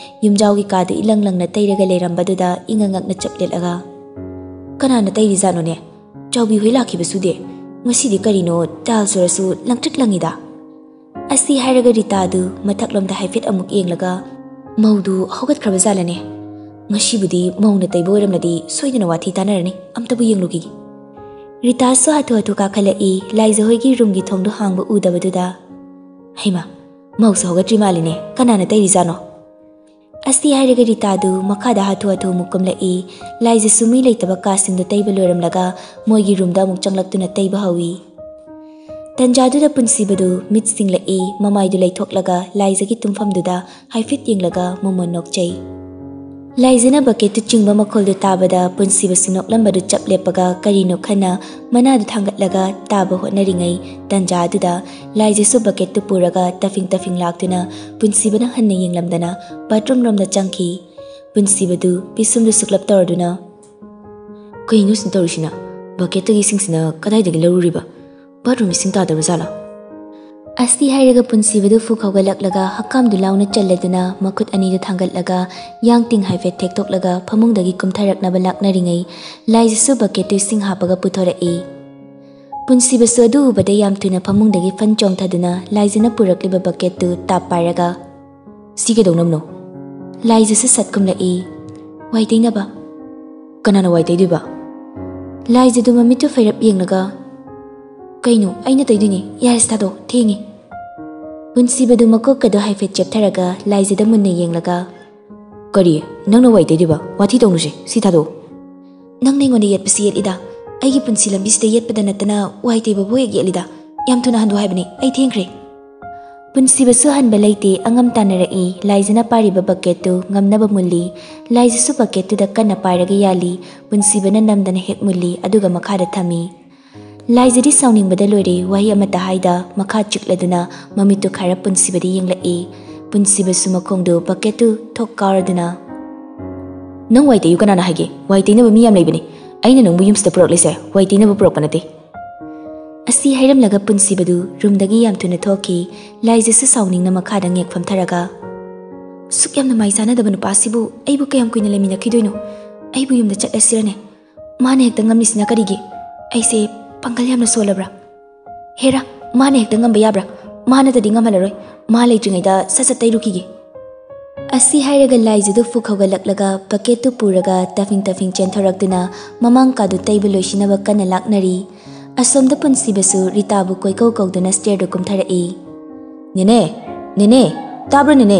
ꯌꯨꯝꯖꯥꯎꯒꯤ ꯀꯥꯗꯨ ꯏꯂꯪ ꯂꯪꯅ ꯇꯩꯔꯒ ꯂꯩꯔꯝꯕꯗꯨꯗ ꯏꯉꯛ ꯉꯛꯅ ꯆꯞ ꯂꯦꯠꯂꯒ, "ꯀꯅꯥꯅ ꯇꯩꯔꯤꯖꯥꯠꯅꯣꯅꯦ? ꯆꯥꯎꯕꯤ ꯍꯣꯏ ꯂꯥꯛꯈꯤꯕꯁꯨꯗꯦ꯫ ꯉꯁꯤꯗꯤ ꯀꯔꯤꯅꯣ ꯇꯥꯏꯜ ꯁꯣꯔꯁꯨ ꯂꯪꯇ꯭ꯔꯤꯛ ꯂꯪꯉꯤꯗ"꯫ ꯑꯁꯤ ꯍꯥꯏꯔꯒ ꯔꯤꯇꯥꯗꯨ ꯃꯊꯛꯂꯣꯝꯗ ꯍꯥꯏꯐꯦꯠ ꯑꯃꯨꯛ ꯌꯦꯡꯂꯒ, "ꯃꯧꯗꯨ ꯍꯧꯒꯠꯈ꯭ꯔꯕ ꯖꯥꯠꯂꯅꯦ? ꯉꯁꯤꯕꯨꯗꯤ ꯃꯧꯅ ꯇꯩꯕ ꯑꯣꯏꯔꯝꯂꯗꯤ ꯁꯣꯏꯗꯅ ꯋꯥꯊꯤ ꯇꯥꯅꯔꯅꯤ꯫ ꯑꯝꯇꯕꯨ ꯌꯦꯡꯂꯨꯈꯤꯒꯦ"꯫ ꯔꯤꯇꯥꯁꯨ ꯍꯥꯊꯨ ꯍꯥꯊꯨ ꯀꯥꯈꯠꯂꯛꯏ꯫ ꯂꯥꯏꯖꯍꯣꯏꯒꯤ ꯔꯨꯝꯒꯤ ꯊꯣꯡꯗꯨ ꯍꯥꯡꯕ ꯎꯗꯕꯗꯨꯗ, "ꯍꯩꯃꯥ, ꯃꯧꯁꯨ ꯍꯧꯒꯠꯇ꯭ꯔꯤ ꯃꯥꯜꯂꯤꯅꯦ꯫ ꯀꯅꯥꯅ ꯇꯩꯔꯤꯖꯥꯠꯅꯣ?" ꯑꯁꯤ ꯍꯥꯏꯔꯒ ꯔꯤꯇꯥꯗꯨ ꯃꯈꯥꯗ ꯍꯥꯊꯨ ꯍꯥꯊꯨ ꯑꯃꯨꯛ ꯀꯨꯝꯂꯛꯏ꯫ ꯂꯥꯏꯖꯁꯨ ꯃꯤ ꯂꯩꯇꯕ ꯀꯥꯁꯤꯡꯗꯨ ꯇꯩꯕ ꯂꯣꯏꯔꯝꯂꯒ ꯃꯣꯏꯒꯤ ꯔꯨꯝꯗ ꯑꯃꯨꯛ ꯆꯪꯂꯛꯇꯨꯅ ꯇꯩꯕ ꯍꯧꯏ꯫ ꯇꯟꯖꯥꯗꯨꯗ ꯄꯨꯟꯁꯤꯕꯗꯨ ꯃꯤꯠ ꯁꯤꯡꯂꯛꯏ꯫ ꯃꯃꯥꯏꯗꯨ ꯂꯩꯊꯣꯛꯂꯒ ꯂꯥꯏꯖꯒꯤ ꯇꯨꯝꯐꯝꯗꯨꯗ ꯍꯥꯏꯐꯦꯠ ꯌꯦꯡꯂꯒ ꯃꯣꯃꯣꯟ ꯅꯣꯛꯆꯩ꯫ ꯂꯥꯏꯖꯅ ꯕꯛꯀꯦꯠꯇꯨ ꯆꯤꯡꯕ ꯃꯈꯣꯜꯗꯨ ꯇꯥꯕꯗ ꯄꯨꯟꯁꯤꯕꯁꯨ ꯅꯣꯛꯂꯝꯕꯗꯨ ꯆꯞ ꯂꯦꯞꯄꯒ ꯀꯔꯤꯅꯣ ꯈꯟꯅ ꯃꯅꯥꯗꯨ ꯊꯥꯡꯒꯠꯂꯒ ꯇꯥꯕ ꯍꯣꯠꯅꯔꯤꯉꯩ ꯇꯟꯖꯥ ꯑꯗꯨꯗ ꯂꯥꯏꯖꯁꯨ ꯕꯛꯀꯦꯠꯇꯨ ꯄꯨꯔꯒ ꯇꯐꯤꯡ ꯇꯐꯤꯡ ꯂꯥꯛꯇꯨꯅ ꯄꯨꯟꯁꯤꯕꯅ ꯍꯟꯅ ꯌꯦꯡꯂꯝꯗꯅ ꯕꯥꯠꯔꯨꯝ ꯔꯣꯝꯗ ꯆꯪꯈꯤ꯫ ꯄꯨꯟꯁꯤꯕꯗꯨ ꯄꯤꯁꯨꯝꯗꯨ ꯁꯨꯛꯂꯞ ꯇꯧꯔꯗꯨꯅ, "ꯀꯩꯅꯣ ꯁꯤꯗ ꯇꯧꯔꯤꯁꯤꯅ? ꯕꯛꯀꯦꯠꯇꯒꯤ ꯏꯁꯤꯡꯁꯤꯅ ꯀꯗꯥꯏꯗꯒꯤ ꯂꯧꯔꯨꯔꯤꯕ? ꯕꯥꯠꯔꯨꯝ ꯏꯁꯤꯡ ꯇꯥꯗꯕ ꯖꯥꯠꯂꯥ?" ꯑꯁꯤ ꯍꯥꯏꯔꯒ ꯄꯨꯟꯁꯤꯕꯗꯨ ꯐꯨꯛ ꯍꯧꯒꯠꯂꯛꯂꯒ ꯍꯛꯀꯥꯝꯗꯨ ꯂꯥꯎꯅ ꯆꯜꯂꯗꯨꯅ ꯃꯈꯨꯠ ꯑꯅꯤꯗꯨ ꯊꯥꯡꯒꯠꯂꯒ ꯌꯥꯡ ꯇꯤꯡ ꯍꯥꯏꯐꯦꯠ ꯊꯦꯛꯇꯣꯛꯂꯒ ꯐꯃꯨꯡꯗꯒꯤ ꯀꯨꯝꯊꯔꯛꯅꯕ ꯂꯥꯛꯅꯔꯤꯉꯩ ꯂꯥꯏꯖꯁꯨ ꯕꯛꯀꯦꯠꯇꯨ ꯏꯁꯤꯡ ꯍꯥꯞꯄꯒ ꯄꯨꯊꯣꯔꯛꯏ꯫ ꯄꯨꯟꯁꯤꯕꯁꯨ ꯑꯗꯨ ꯎꯕꯗ ꯌꯥꯝ ꯊꯨꯅ ꯐꯃꯨꯡꯗꯒꯤ ꯐꯟ ꯆꯣꯡꯊꯗꯨꯅ ꯂꯥꯏꯖꯅ ꯄꯨꯔꯛꯂꯤꯕ ꯕꯛꯀꯦꯠꯇꯨ ꯇꯥꯞ ꯄꯥꯏꯔꯒ, "ꯁꯤ ꯀꯩꯗꯧꯅꯕꯅꯣ?" ꯂꯥꯏꯖꯁꯨ ꯁꯠ ꯈꯨꯝꯂꯛꯏ, "ꯋꯥꯏ ꯇꯩꯅꯕ꯫" "ꯀꯅꯥꯅ ꯋꯥꯏ ꯇꯩꯗꯣꯏꯕ?" ꯂꯥꯏꯖꯗꯨ ꯃꯃꯤꯠꯇꯨ ꯐꯩꯔꯞ ꯌꯦꯡꯂꯒ, "ꯀꯩꯅꯣ, ꯑꯩꯅ ꯇꯩꯗꯣꯏꯅꯦ꯫ ꯌꯥꯔꯦꯁꯦ, ꯊꯥꯗꯣꯛꯑꯣ, ꯊꯦꯡꯉꯦ꯫" ꯄꯨꯟꯁꯤꯕꯗꯨ ꯃꯀꯣꯛꯀꯗꯨ ꯍꯥꯏꯐꯦꯠ ꯆꯦꯞꯊꯔꯒ ꯂꯥꯏꯖꯗ ꯃꯨꯟꯅ ꯌꯦꯡꯂꯒ, "ꯀꯔꯤ? ꯅꯪꯅ ꯋꯥꯏ ꯇꯩꯗꯣꯏꯕ? ꯋꯥꯊꯤ ꯇꯧꯅꯨꯁꯦ, ꯁꯤ ꯊꯥꯗꯣꯛꯑꯣ꯫" "ꯅꯪꯅ ꯑꯩꯉꯣꯟꯗ ꯌꯦꯠꯄꯁꯤ ꯌꯦꯠꯂꯤꯗ꯫ ꯑꯩꯒꯤ ꯄꯨꯟꯁꯤ ꯂꯝꯕꯤꯁꯤꯗ ꯌꯦꯠꯄꯗ ꯅꯠꯇꯅ ꯋꯥꯏ ꯇꯩꯕꯕꯨ ꯍꯦꯛ ꯌꯦꯠꯂꯤꯗ꯫ ꯌꯥꯝ ꯊꯨꯅ ꯍꯟꯗꯣ ꯍꯥꯏꯕꯅꯤ, ꯑꯩ ꯊꯦꯡꯈ꯭ꯔꯦ꯫" ꯄꯨꯟꯁꯤꯕꯁꯨ ꯍꯟꯕ ꯂꯩꯇꯦ, ꯑꯉꯝ ꯇꯥꯟꯅꯔꯛꯏ꯫ ꯂꯥꯏꯖꯅ ꯄꯥꯔꯤꯕ ꯕꯛꯀꯦꯠꯇꯨ ꯉꯝꯅꯕ ꯃꯨꯜꯂꯤ꯫ ꯂꯥꯏꯖꯁꯨ ꯕꯛꯀꯦꯠꯇꯨꯗ ꯀꯟꯅ ꯄꯥꯏꯔꯒ ꯌꯥꯜꯂꯤ꯫ ꯄꯨꯟꯁꯤꯕꯅ ꯅꯝꯗꯅ ꯍꯦꯛ ꯃꯨꯜꯂꯤ, ꯑꯗꯨꯒ ꯃꯈꯥꯗ ꯊꯝꯃꯤ꯫ ꯂꯥꯏꯖꯗꯤ ꯁꯥꯎꯅꯤꯡꯕꯗ ꯂꯣꯏꯔꯦ, ꯋꯥꯍꯩ ꯑꯃꯠꯇ ꯍꯥꯏꯗ ꯃꯈꯥ ꯆꯤꯛꯂꯗꯨꯅ ꯃꯃꯤꯠꯇꯨ ꯈꯥꯔꯞ ꯄꯨꯟꯁꯤꯕꯗ ꯌꯦꯡꯂꯛꯏ꯫ ꯄꯨꯟꯁꯤꯕꯁꯨ ꯃꯈꯣꯡꯗꯨ ꯕꯛꯀꯦꯠꯇꯨ ꯊꯣꯛ ꯀꯥꯎꯔꯗꯨꯅ, "ꯅꯪ ꯋꯥꯏ ꯇꯩꯌꯨ ꯀꯅꯥꯅ ꯍꯥꯏꯒꯦ? ꯋꯥꯏ ꯇꯩꯅꯕ ꯃꯤ ꯌꯥꯝ ꯂꯩꯕꯅꯤ꯫ ꯑꯩꯅ ꯅꯪꯕꯨ ꯌꯨꯝꯁꯤꯗ ꯄꯨꯔꯛꯂꯤꯁꯦ ꯋꯥꯏ ꯇꯩꯅꯕ ꯄꯨꯔꯛꯄ ꯅꯠꯇꯦ꯫" ꯑꯁꯤ ꯍꯥꯏꯔꯝꯂꯒ ꯄꯨꯟꯁꯤꯕꯗꯨ ꯔꯨꯝꯗꯒꯤ ꯌꯥꯝ ꯊꯨꯅ ꯊꯣꯛꯈꯤ꯫ ꯂꯥꯏꯖꯁꯨ ꯁꯥꯎꯅꯤꯡꯅ ꯃꯈꯥꯗ ꯉꯦꯛ ꯐꯝꯊꯔꯒ, "ꯁꯨꯛ ꯌꯥꯝꯅ ꯃꯥꯏ ꯆꯥꯟꯅꯗꯕ ꯅꯨꯄꯥꯁꯤꯕꯨ ꯑꯩꯕꯨ ꯀꯌꯥꯝ ꯀꯨꯏꯅ ꯂꯩꯃꯤꯟꯅꯈꯤꯗꯣꯏꯅꯣ? ꯑꯩꯕꯨ ꯌꯨꯝꯗ ꯆꯠꯂꯁꯤꯔꯅꯦ? ꯃꯥꯅ ꯍꯦꯛꯇ ꯉꯝꯂꯤꯁꯤꯅ ꯀꯔꯤꯒꯤ? ꯑꯩꯁꯦ ꯄꯥꯡꯒꯜ ꯌꯥꯝꯅ ꯁꯣꯜꯂꯕ꯭ꯔꯥ? ꯍꯦꯔꯥ, ꯃꯥꯅ ꯍꯦꯛꯇ ꯉꯝꯕ ꯌꯥꯕ꯭ꯔꯥ? ꯃꯥ ꯅꯠꯇꯗꯤ ꯉꯝꯍꯜꯂꯔꯣꯏ꯫ ꯃꯥ ꯂꯩꯇ꯭ꯔꯤꯉꯩꯗ ꯁꯠ ꯁꯠ ꯇꯩꯔꯨꯈꯤꯒꯦ꯫" ꯑꯁꯤ ꯍꯥꯏꯔꯒ ꯂꯥꯏꯖꯗꯨ ꯐꯨꯛ ꯍꯧꯒꯠꯂꯛꯂꯒ ꯕꯛꯀꯦꯠꯇꯨ ꯄꯨꯔꯒ ꯇꯐꯤꯡ ꯇꯐꯤꯡ ꯆꯦꯟꯊꯣꯔꯛꯇꯨꯅ ꯃꯃꯥꯡ ꯀꯥꯗꯨ ꯇꯩꯕ ꯂꯣꯏꯁꯤꯟꯅꯕ ꯀꯟꯅ ꯂꯥꯛꯅꯔꯤ꯫ ꯑꯁꯣꯝꯗ ꯄꯨꯟꯁꯤꯕꯁꯨ ꯔꯤꯇꯥꯕꯨ ꯀꯣꯏꯀꯧ ꯀꯧꯗꯨꯅ ꯁ꯭ꯇꯦꯌꯔꯗꯨ ꯀꯨꯝꯊꯔꯛꯏ꯫ "ꯅꯦꯅꯦ! ꯅꯦꯅꯦ! ꯇꯥꯕ꯭ꯔꯣ ꯅꯦꯅꯦ?"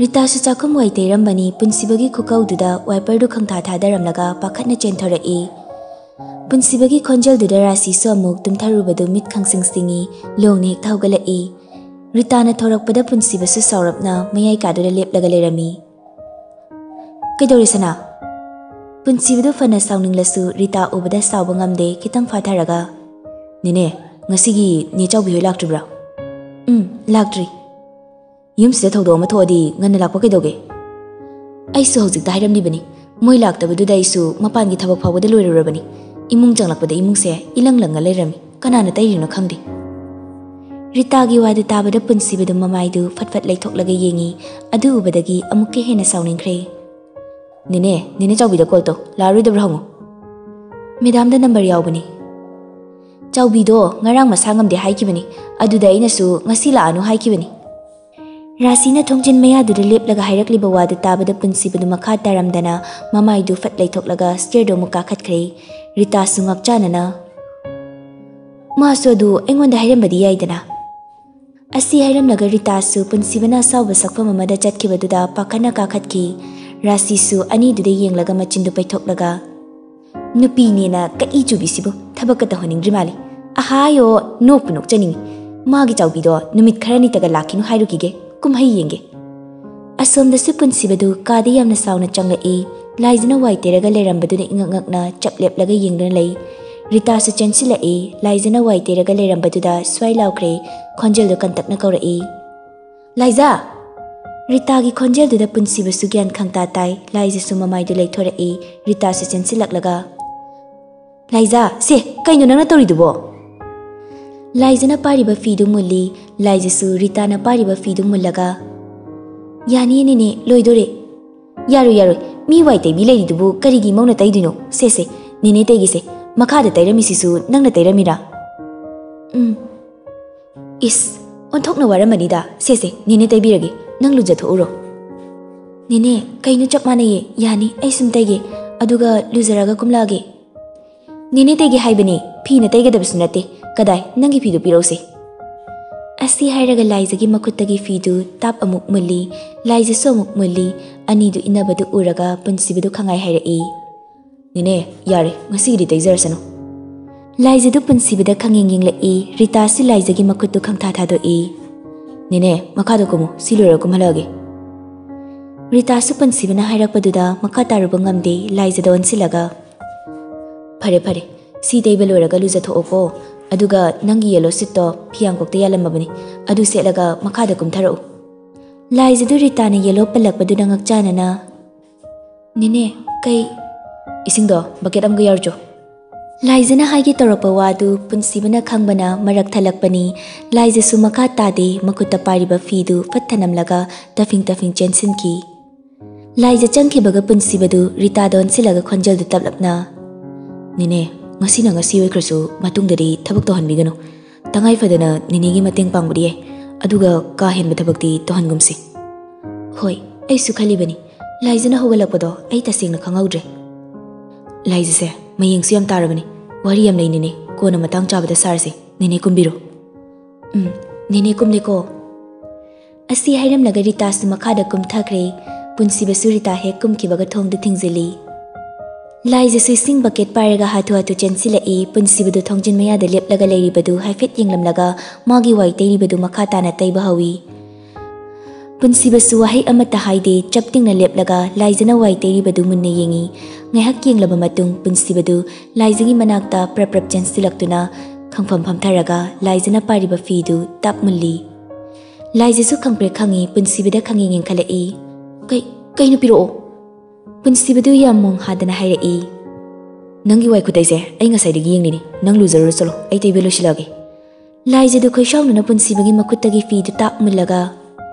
ꯔꯤꯇꯥꯁꯨ ꯆꯥꯛꯈꯨꯝ ꯋꯥꯏ ꯇꯩꯔꯝꯕꯅꯤ꯫ ꯄꯨꯟꯁꯤꯕꯒꯤ ꯈꯨꯀꯧꯗꯨꯗ wiperꯗꯨ ꯈꯪꯊꯥ ꯊꯥꯗꯔꯝꯂꯒ ꯄꯥꯈꯠꯅ ꯆꯦꯟꯊꯣꯔꯛꯏ꯫ ꯄꯨꯟꯁꯤꯕꯒꯤ ꯈꯣꯟꯖꯦꯜꯗꯨꯗ ꯔꯥꯁꯤꯁꯨ ꯑꯃꯨꯛ ꯇꯨꯝꯊꯔꯨꯕꯗꯨ ꯃꯤꯠ ꯈꯪꯁꯤꯡ ꯁꯤꯡꯏ꯫ ꯂꯣꯡꯅ ꯍꯦꯛꯇ ꯍꯧꯒꯠꯂꯛꯏ꯫ ꯔꯤꯇꯥꯅ ꯊꯣꯔꯛꯄꯗ ꯄꯨꯟꯁꯤꯕꯁꯨ ꯁꯥꯎꯔꯞꯅ ꯃꯌꯥꯏ ꯀꯥꯗꯨꯗ ꯂꯦꯞꯂꯒ ꯂꯩꯔꯝꯃꯤ꯫ "ꯀꯩꯗꯧꯔꯦ ꯁꯅꯥ?" ꯄꯨꯟꯁꯤꯕꯗꯨ ꯐꯅ ꯁꯥꯎꯅꯤꯡꯂꯁꯨ ꯔꯤꯇꯥ ꯎꯕꯗ ꯁꯥꯎꯕ ꯉꯝꯗꯦ꯫ ꯈꯤꯇꯪ ꯐꯥꯊꯔꯒ, "ꯅꯦꯅꯦ, ꯉꯁꯤꯒꯤ ꯅꯦ ꯆꯥꯎꯕꯤ ꯍꯣꯏ ꯂꯥꯛꯇ꯭ꯔꯤꯕ꯭ꯔꯥ?" "ꯎꯝ, ꯂꯥꯛꯇ꯭ꯔꯤ꯫ ꯌꯨꯝꯁꯤꯗ ꯊꯧꯗꯣꯛ ꯑꯃ ꯊꯣꯛꯑꯗꯤ ꯉꯟꯅ ꯂꯥꯛꯄ ꯀꯩꯗꯧꯒꯦ?" "ꯑꯩꯁꯨ ꯍꯧꯖꯤꯛꯇ ꯍꯥꯏꯔꯝꯂꯤꯕꯅꯤ꯫ ꯃꯣꯏ ꯂꯥꯛꯇꯕꯗꯨꯗ ꯑꯩꯁꯨ ꯃꯄꯥꯟꯒꯤ ꯊꯕꯛ ꯐꯥꯎꯕꯗ ꯂꯣꯏꯔꯨꯔꯕꯅꯤ꯫ ꯏꯃꯨꯡ ꯆꯪꯂꯛꯄꯗ ꯏꯃꯨꯡꯁꯦ ꯏꯂꯪ ꯂꯪꯉ ꯂꯩꯔꯝꯃꯤ꯫ ꯀꯅꯥꯅ ꯇꯩꯔꯤꯅꯣ ꯈꯪꯗꯦ꯫" ꯔꯤꯇꯥꯒꯤ ꯋꯥꯗꯨ ꯇꯥꯕꯗ ꯄꯨꯟꯁꯤꯕꯗꯨ ꯃꯃꯥꯏꯗꯨ ꯐꯠ ꯐꯠ ꯂꯩꯊꯣꯛꯂꯒ ꯌꯦꯡꯏ꯫ ꯑꯗꯨ ꯎꯕꯗꯒꯤ ꯑꯃꯨꯛꯀ ꯍꯦꯟꯅ ꯁꯥꯎꯅꯤꯡꯈ꯭ꯔꯦ꯫ "ꯅꯦꯅꯦ, ꯅꯦꯅꯦ ꯆꯥꯎꯕꯤꯗ call ꯇꯧ꯫ ꯂꯥꯛꯑꯔꯣꯏꯗꯕ꯭ꯔꯥ ꯍꯪꯉꯨ꯫" "ꯃꯦꯗꯥꯝꯗ number ꯌꯥꯎꯕꯅꯤ꯫" "ꯆꯥꯎꯕꯤꯗꯣ ꯉꯔꯥꯡ ꯃꯁꯥ ꯉꯝꯗꯦ ꯍꯥꯏꯈꯤꯕꯅꯤ꯫ ꯑꯗꯨꯗ ꯑꯩꯅꯁꯨ ꯉꯁꯤ ꯂꯥꯛꯑꯅꯨ ꯍꯥꯏꯈꯤꯕꯅꯤ꯫" ꯔꯥꯁꯤꯅ ꯊꯣꯡꯖꯤꯟ ꯃꯌꯥꯗꯨꯗ ꯂꯦꯞꯂꯒ ꯍꯥꯏꯔꯛꯂꯤꯕ ꯋꯥꯗꯨ ꯇꯥꯕꯗ ꯄꯨꯟꯁꯤꯕꯗꯨ ꯃꯈꯥ ꯇꯥꯔꯝꯗꯅ ꯃꯃꯥꯏꯗꯨ ꯐꯠ ꯂꯩꯊꯣꯛꯂꯒ stairꯗꯨ ꯑꯃꯨꯛ ꯀꯥꯈꯠꯈ꯭ꯔꯦ꯫ ꯔꯤꯇꯥꯁꯨ ꯉꯥꯛꯆꯥꯅꯅ, "ꯃꯥꯁꯨ ꯑꯗꯨ ꯑꯩꯉꯣꯟꯗ ꯍꯥꯏꯔꯝꯕꯗꯤ ꯌꯥꯏꯗꯅ꯫" ꯑꯁꯤ ꯍꯥꯏꯔꯝꯂꯒ ꯔꯤꯇꯥꯁꯨ ꯄꯨꯟꯁꯤꯕꯅ ꯑꯁꯥꯎꯕ ꯁꯛꯐꯝ ꯑꯃꯗ ꯆꯠꯈꯤꯕꯗꯨꯗ ꯄꯥꯈꯠꯅ ꯀꯥꯈꯠꯈꯤ꯫ ꯔꯥꯁꯤꯁꯨ ꯑꯅꯤꯗꯨꯗ ꯌꯦꯡꯂꯒ ꯃꯆꯤꯟꯗꯨ ꯄꯩꯊꯣꯛꯂꯒ, "ꯅꯨꯄꯤꯅꯦꯅ ꯀꯛꯏ ꯆꯨꯕꯤꯁꯤꯕꯨ ꯊꯕꯛꯀ ꯇꯧꯍꯟꯅꯤꯡꯗ꯭ꯔꯤ ꯃꯥꯜꯂꯤ꯫ ꯑꯍꯥꯌꯣ, ꯅꯣꯛꯄꯨ ꯅꯣꯛꯆꯅꯤꯡꯉꯤ꯫ ꯃꯥꯒꯤ ꯆꯥꯎꯕꯤꯗꯣ ꯅꯨꯃꯤꯠ ꯈꯔꯅꯤꯇꯒ ꯂꯥꯛꯈꯤꯅꯨ ꯍꯥꯏꯔꯨꯈꯤꯒꯦ, ꯀꯨꯝꯍꯩ ꯌꯦꯡꯒꯦ꯫" ꯑꯁꯣꯝꯗꯁꯨ ꯄꯨꯟꯁꯤꯕꯗꯨ ꯀꯥꯗ ꯌꯥꯝꯅ ꯁꯥꯎꯅ ꯆꯪꯂꯛꯏ꯫ ꯂꯥꯏꯖꯅ ꯋꯥꯏ ꯇꯩꯔꯒ ꯂꯩꯔꯝꯕꯗꯨꯅ ꯏꯉꯛ ꯉꯛꯅ ꯆꯞ ꯂꯦꯞꯂꯒ ꯌꯦꯡꯗꯨꯅ ꯂꯩ꯫ ꯔꯤꯇꯥꯁꯨ ꯆꯦꯟꯁꯤꯜꯂꯛꯏ꯫ ꯂꯥꯏꯖꯅ ꯋꯥꯏ ꯇꯩꯔꯒ ꯂꯩꯔꯝꯕꯗꯨꯗ ꯁ꯭ꯋꯥꯏ ꯂꯥꯎꯈ꯭ꯔꯦ꯫ ꯈꯣꯟꯖꯦꯜꯗꯨ ꯀꯟꯇꯛꯅ ꯀꯧꯔꯛꯏ, "ꯂꯥꯏꯖꯥ!" ꯔꯤꯇꯥꯒꯤ ꯈꯣꯟꯖꯦꯜꯗꯨꯗ ꯄꯨꯟꯁꯤꯕꯁꯨ ꯒ꯭ꯌꯥꯟ ꯈꯪꯇꯥ ꯇꯥꯏ꯫ ꯂꯥꯏꯖꯁꯨ ꯃꯃꯥꯏꯗꯨ ꯂꯩꯊꯣꯔꯛꯏ꯫ ꯔꯤꯇꯥꯁꯨ ꯆꯦꯟꯁꯤꯜꯂꯛꯂꯒ, "ꯂꯥꯏꯖꯥ, ꯁꯦ, ꯀꯩꯅꯣ ꯅꯪꯅ ꯇꯧꯔꯤꯗꯨꯕꯣ?" ꯂꯥꯏꯖꯅ ꯄꯥꯔꯤꯕ ꯐꯤꯗꯨ ꯃꯨꯜꯂꯤ꯫ ꯂꯥꯏꯖꯁꯨ ꯔꯤꯇꯥꯅ ꯄꯥꯔꯤꯕ ꯐꯤꯗꯨ ꯃꯨꯜꯂꯒ, "ꯌꯥꯅꯤꯌꯦ ꯅꯦꯅꯦ, ꯂꯣꯏꯗꯣꯔꯦ꯫" "ꯌꯥꯔꯣꯏ, ꯌꯥꯔꯣꯏ, ꯃꯤ ꯋꯥꯏ ꯇꯩꯕꯤ ꯂꯩꯔꯤꯗꯨꯕꯨ ꯀꯔꯤꯒꯤ ꯃꯧꯅ ꯇꯩꯗꯣꯏꯅꯣ? ꯁꯦ, ꯁꯦ, ꯅꯦꯅꯦ ꯇꯩꯒꯦꯁꯦ꯫ ꯃꯈꯥꯗ ꯇꯩꯔꯝꯃꯤꯁꯤꯁꯨ ꯅꯪꯅ ꯇꯩꯔꯝꯃꯤꯔꯥ?" "ꯎꯝ꯫" "ꯏꯁ, ꯑꯣꯟꯊꯣꯛꯅ ꯋꯥꯔꯝꯃꯅꯤꯗ꯫ ꯁꯦ, ꯁꯦ, ꯅꯦꯅꯦ ꯇꯩꯕꯤꯔꯒꯦ, ꯅꯪ ꯂꯨꯖꯊꯣꯛꯎꯔꯣ꯫" "ꯅꯦꯅꯦ, ꯀꯩꯅꯣ ꯆꯞ ꯃꯥꯟꯅꯩꯌꯦ, ꯌꯥꯅꯤ, ꯑꯩ ꯁꯨꯝ ꯇꯩꯒꯦ, ꯑꯗꯨꯒ ꯂꯨꯖꯔꯒ ꯀꯨꯝꯂꯛꯑꯒꯦ꯫" "ꯅꯦꯅꯦ ꯇꯩꯒꯦ ꯍꯥꯏꯕꯅꯦ, ꯐꯤꯅ ꯇꯩꯒꯗꯕꯁꯨ ꯅꯠꯇꯦ꯫ ꯀꯗꯥꯏ, ꯅꯪꯒꯤ ꯐꯤꯗꯨ ꯄꯤꯔꯛꯎꯁꯦ꯫" ꯑꯁꯤ ꯍꯥꯏꯔꯒ ꯂꯥꯏꯖꯒꯤ ꯃꯈꯨꯠꯇꯒꯤ ꯐꯤꯗꯨ ꯇꯥꯞ ꯑꯃꯨꯛ ꯃꯨꯜꯂꯤ, ꯂꯥꯏꯖꯁꯨ ꯑꯃꯨꯛ ꯃꯨꯜꯂꯤ꯫ ꯑꯅꯤꯗꯨ ꯏꯟꯅꯕꯗꯨ ꯎꯔꯒ ꯄꯨꯟꯁꯤꯕꯗꯨ ꯈꯪꯉꯥꯏ ꯍꯥꯏꯔꯛꯏ꯫ "ꯅꯦꯅꯦ, ꯌꯥꯔꯦ, ꯉꯁꯤꯒꯤꯗꯤ ꯇꯩꯖꯔꯁꯅꯨ꯫" ꯂꯥꯏꯖꯗꯨ ꯄꯨꯟꯁꯤꯕꯗ ꯈꯪꯌꯦꯡ ꯌꯦꯡꯂꯛꯏ, ꯔꯤꯇꯥꯁꯨ ꯂꯥꯏꯖꯒꯤ ꯃꯈꯨꯠꯇꯨ ꯈꯪꯊꯥ ꯊꯥꯗꯣꯛꯏ꯫ "ꯅꯦꯅꯦ, ꯃꯈꯥꯗ ꯀꯨꯝꯃꯨ, ꯁꯤ ꯂꯣꯏꯔꯒ ꯀꯨꯝꯍꯜꯂꯛꯑꯒꯦ꯫" ꯔꯤꯇꯥꯁꯨ ꯄꯨꯟꯁꯤꯕꯅ ꯍꯥꯏꯔꯛꯄꯗꯨꯗ ꯃꯈꯥ ꯇꯥꯔꯨꯕ ꯉꯝꯗꯦ, ꯂꯥꯏꯖꯗ ꯑꯣꯟꯁꯤꯜꯂꯒ, "ꯐꯔꯦ ꯐꯔꯦ, ꯁꯤ ꯇꯩꯕ ꯂꯣꯏꯔꯒ ꯂꯨꯖꯊꯣꯛꯑꯣꯀꯣ, ꯑꯗꯨꯒ ꯅꯪꯒꯤ ꯌꯦꯂꯣ ꯁꯤꯠꯇꯣ ꯐꯤꯌꯥꯡꯀꯣꯛꯇ ꯌꯥꯜꯂꯝꯃꯕꯅꯤ, ꯑꯗꯨ ꯁꯦꯠꯂꯒ ꯃꯈꯥꯗ ꯀꯨꯝꯊꯔꯛꯎ꯫" ꯂꯥꯏꯖꯗꯨ ꯔꯤꯇꯥꯅ ꯌꯦꯂꯣ ꯄꯜꯂꯛꯄꯗꯨꯅ ꯉꯛꯆꯥꯅꯅ, "ꯅꯦꯅꯦ, ꯀꯩ?" "ꯏꯁꯤꯡꯗꯣ ꯕꯀꯦꯠ ꯑꯃꯒ ꯌꯥꯔꯨꯆꯣ꯫" ꯂꯥꯏꯖꯅ ꯍꯥꯏꯒꯦ ꯇꯧꯔꯛꯄ ꯋꯥꯗꯨ ꯄꯨꯟꯁꯤꯕꯅ ꯈꯪꯕꯅ ꯃꯔꯛ ꯊꯠꯂꯛꯄꯅꯤ꯫ ꯂꯥꯏꯖꯁꯨ ꯃꯈꯥ ꯇꯥꯗꯦ, ꯃꯈꯨꯠꯇ ꯄꯥꯏꯔꯤꯕ ꯐꯤꯗꯨ ꯐꯠ ꯊꯅꯝꯂꯒ ꯇꯐꯤꯡ ꯇꯐꯤꯡ ꯆꯦꯟꯁꯤꯟꯈꯤ꯫ ꯂꯥꯏꯖ ꯆꯪꯈꯤꯕꯒ ꯄꯨꯟꯁꯤꯕꯗꯨ ꯔꯤꯇꯥꯗ ꯑꯣꯟꯁꯤꯜꯂꯒ ꯈꯣꯟꯖꯦꯜꯗꯨ ꯇꯞꯂꯞꯅ, "ꯅꯦꯅꯦ, ꯉꯁꯤꯅ ꯉꯁꯤ ꯑꯣꯏꯈ꯭ꯔꯁꯨ ꯃꯇꯨꯡꯗꯗꯤ ꯊꯕꯛ ꯇꯧꯍꯟꯕꯤꯒꯅꯨ꯫ ꯇꯉꯥꯏ ꯐꯗꯅ ꯅꯦꯅꯦꯒꯤ ꯃꯇꯦꯡ ꯄꯥꯡꯕꯗꯤ ꯌꯥꯏ, ꯑꯗꯨꯒ ꯀꯥ ꯍꯦꯟꯕ ꯊꯕꯛꯇꯤ ꯇꯧꯍꯟꯒꯨꯝꯁꯤ꯫" "ꯍꯣꯏ, ꯑꯩꯁꯨ ꯈꯜꯂꯤꯕꯅꯤ꯫ ꯂꯥꯏꯖꯅ ꯍꯧꯒꯠꯂꯛꯄꯗꯣ ꯑꯩ ꯇꯁꯦꯡꯅ ꯈꯪꯍꯧꯗ꯭ꯔꯦ꯫" "ꯂꯥꯏꯖꯁꯦ ꯃꯌꯦꯡꯁꯨ ꯌꯥꯝ ꯇꯥꯔꯕꯅꯤ꯫ ꯋꯥꯔꯤ ꯌꯥꯝ ꯂꯩ ꯅꯦꯅꯦ, ꯀꯣꯟꯅ ꯃꯇꯥꯡ ꯆꯥꯕꯗ ꯁꯥꯔꯁꯦ꯫ ꯅꯦꯅꯦ ꯀꯨꯝꯕꯤꯔꯣ꯫" "ꯎꯝ, ꯅꯦꯅꯦ ꯀꯨꯝꯂꯦꯀꯣ꯫" ꯑꯁꯤ ꯍꯥꯏꯔꯝꯂꯒ ꯔꯤꯇꯥꯁꯨ ꯃꯈꯥꯗ ꯀꯨꯝꯊꯈ꯭ꯔꯦ꯫ ꯄꯨꯟꯁꯤꯕꯁꯨ ꯔꯤꯇꯥ ꯍꯦꯛ ꯀꯨꯝꯈꯤꯕꯒ ꯊꯣꯡꯗꯨ ꯊꯤꯡꯖꯤꯜꯂꯤ꯫ ꯂꯥꯏꯖꯁꯨ ꯏꯁꯤꯡ ꯕꯀꯦꯠ ꯄꯥꯏꯔꯒ ꯍꯥꯊꯨ ꯍꯥꯊꯨ ꯆꯦꯟꯁꯤꯜꯂꯛꯏ꯫ ꯄꯨꯟꯁꯤꯕꯗꯨ ꯊꯣꯡꯖꯤꯟ ꯃꯌꯥꯗ ꯂꯦꯞꯂꯒ ꯂꯩꯔꯤꯕꯗꯨ ꯍꯥꯏꯐꯦꯠ ꯌꯦꯡꯂꯝꯂꯒ ꯃꯥꯒꯤ ꯋꯥꯏ ꯇꯩꯔꯤꯕꯗꯨ ꯃꯈꯥ ꯇꯥꯅ ꯇꯩꯕ ꯍꯧꯏ꯫ ꯄꯨꯟꯁꯤꯕꯁꯨ ꯋꯥꯍꯩ ꯑꯃꯠꯇ ꯍꯥꯏꯗꯦ, ꯆꯞ ꯇꯤꯡꯅ ꯂꯦꯞꯂꯒ ꯂꯥꯏꯖꯅ ꯋꯥꯏ ꯇꯩꯔꯤꯕꯗꯨ ꯃꯨꯟꯅ ꯌꯦꯡꯏ꯫ ꯉꯥꯏꯍꯥꯛ ꯌꯦꯡꯂꯕ ꯃꯇꯨꯡ ꯄꯨꯟꯁꯤꯕꯗꯨ ꯂꯥꯏꯖꯒꯤ ꯃꯅꯥꯛꯇ ꯄ꯭ꯔꯞ ꯄ꯭ꯔꯞ ꯆꯦꯟꯁꯤꯜꯂꯛꯇꯨꯅ ꯈꯪꯐꯝ ꯐꯝꯊꯔꯒ ꯂꯥꯏꯖꯅ ꯄꯥꯏꯔꯤꯕ ꯐꯤꯗꯨ ꯇꯞ ꯃꯨꯜꯂꯤ꯫ ꯂꯥꯏꯖꯁꯨ ꯈꯪꯄ꯭ꯔꯦꯛ ꯈꯪꯏ, ꯄꯨꯟꯁꯤꯕꯗ ꯈꯪꯌꯦꯡ ꯌꯦꯡꯈꯠꯂꯛꯏ꯫ "ꯀꯩ, ꯀꯩꯅꯣ, ꯄꯤꯔꯛꯑꯣ꯫" ꯄꯨꯟꯁꯤꯕꯗꯨ ꯌꯥꯝ ꯃꯣꯡ ꯍꯥꯗꯅ ꯍꯥꯏꯔꯛꯏ꯫ "ꯅꯪꯒꯤ ꯋꯥꯏ ꯈꯨꯇꯩꯁꯦ ꯑꯩ ꯉꯁꯥꯏꯗꯒꯤ ꯌꯦꯡꯂꯤꯅꯤ, ꯅꯪ ꯂꯨꯖꯔꯨꯔꯣ, ꯆꯠꯂꯣ, ꯑꯩ ꯇꯩꯕ ꯂꯣꯏꯁꯤꯜꯂꯛꯑꯒꯦ꯫" ꯂꯥꯏꯖꯗꯨ ꯈꯣꯏꯁꯥꯎꯅꯅ ꯄꯨꯟꯁꯤꯕꯒꯤ ꯃꯈꯨꯠꯇꯒꯤ ꯐꯤꯗꯨ ꯇꯥꯛ ꯃꯨꯜꯂꯒ,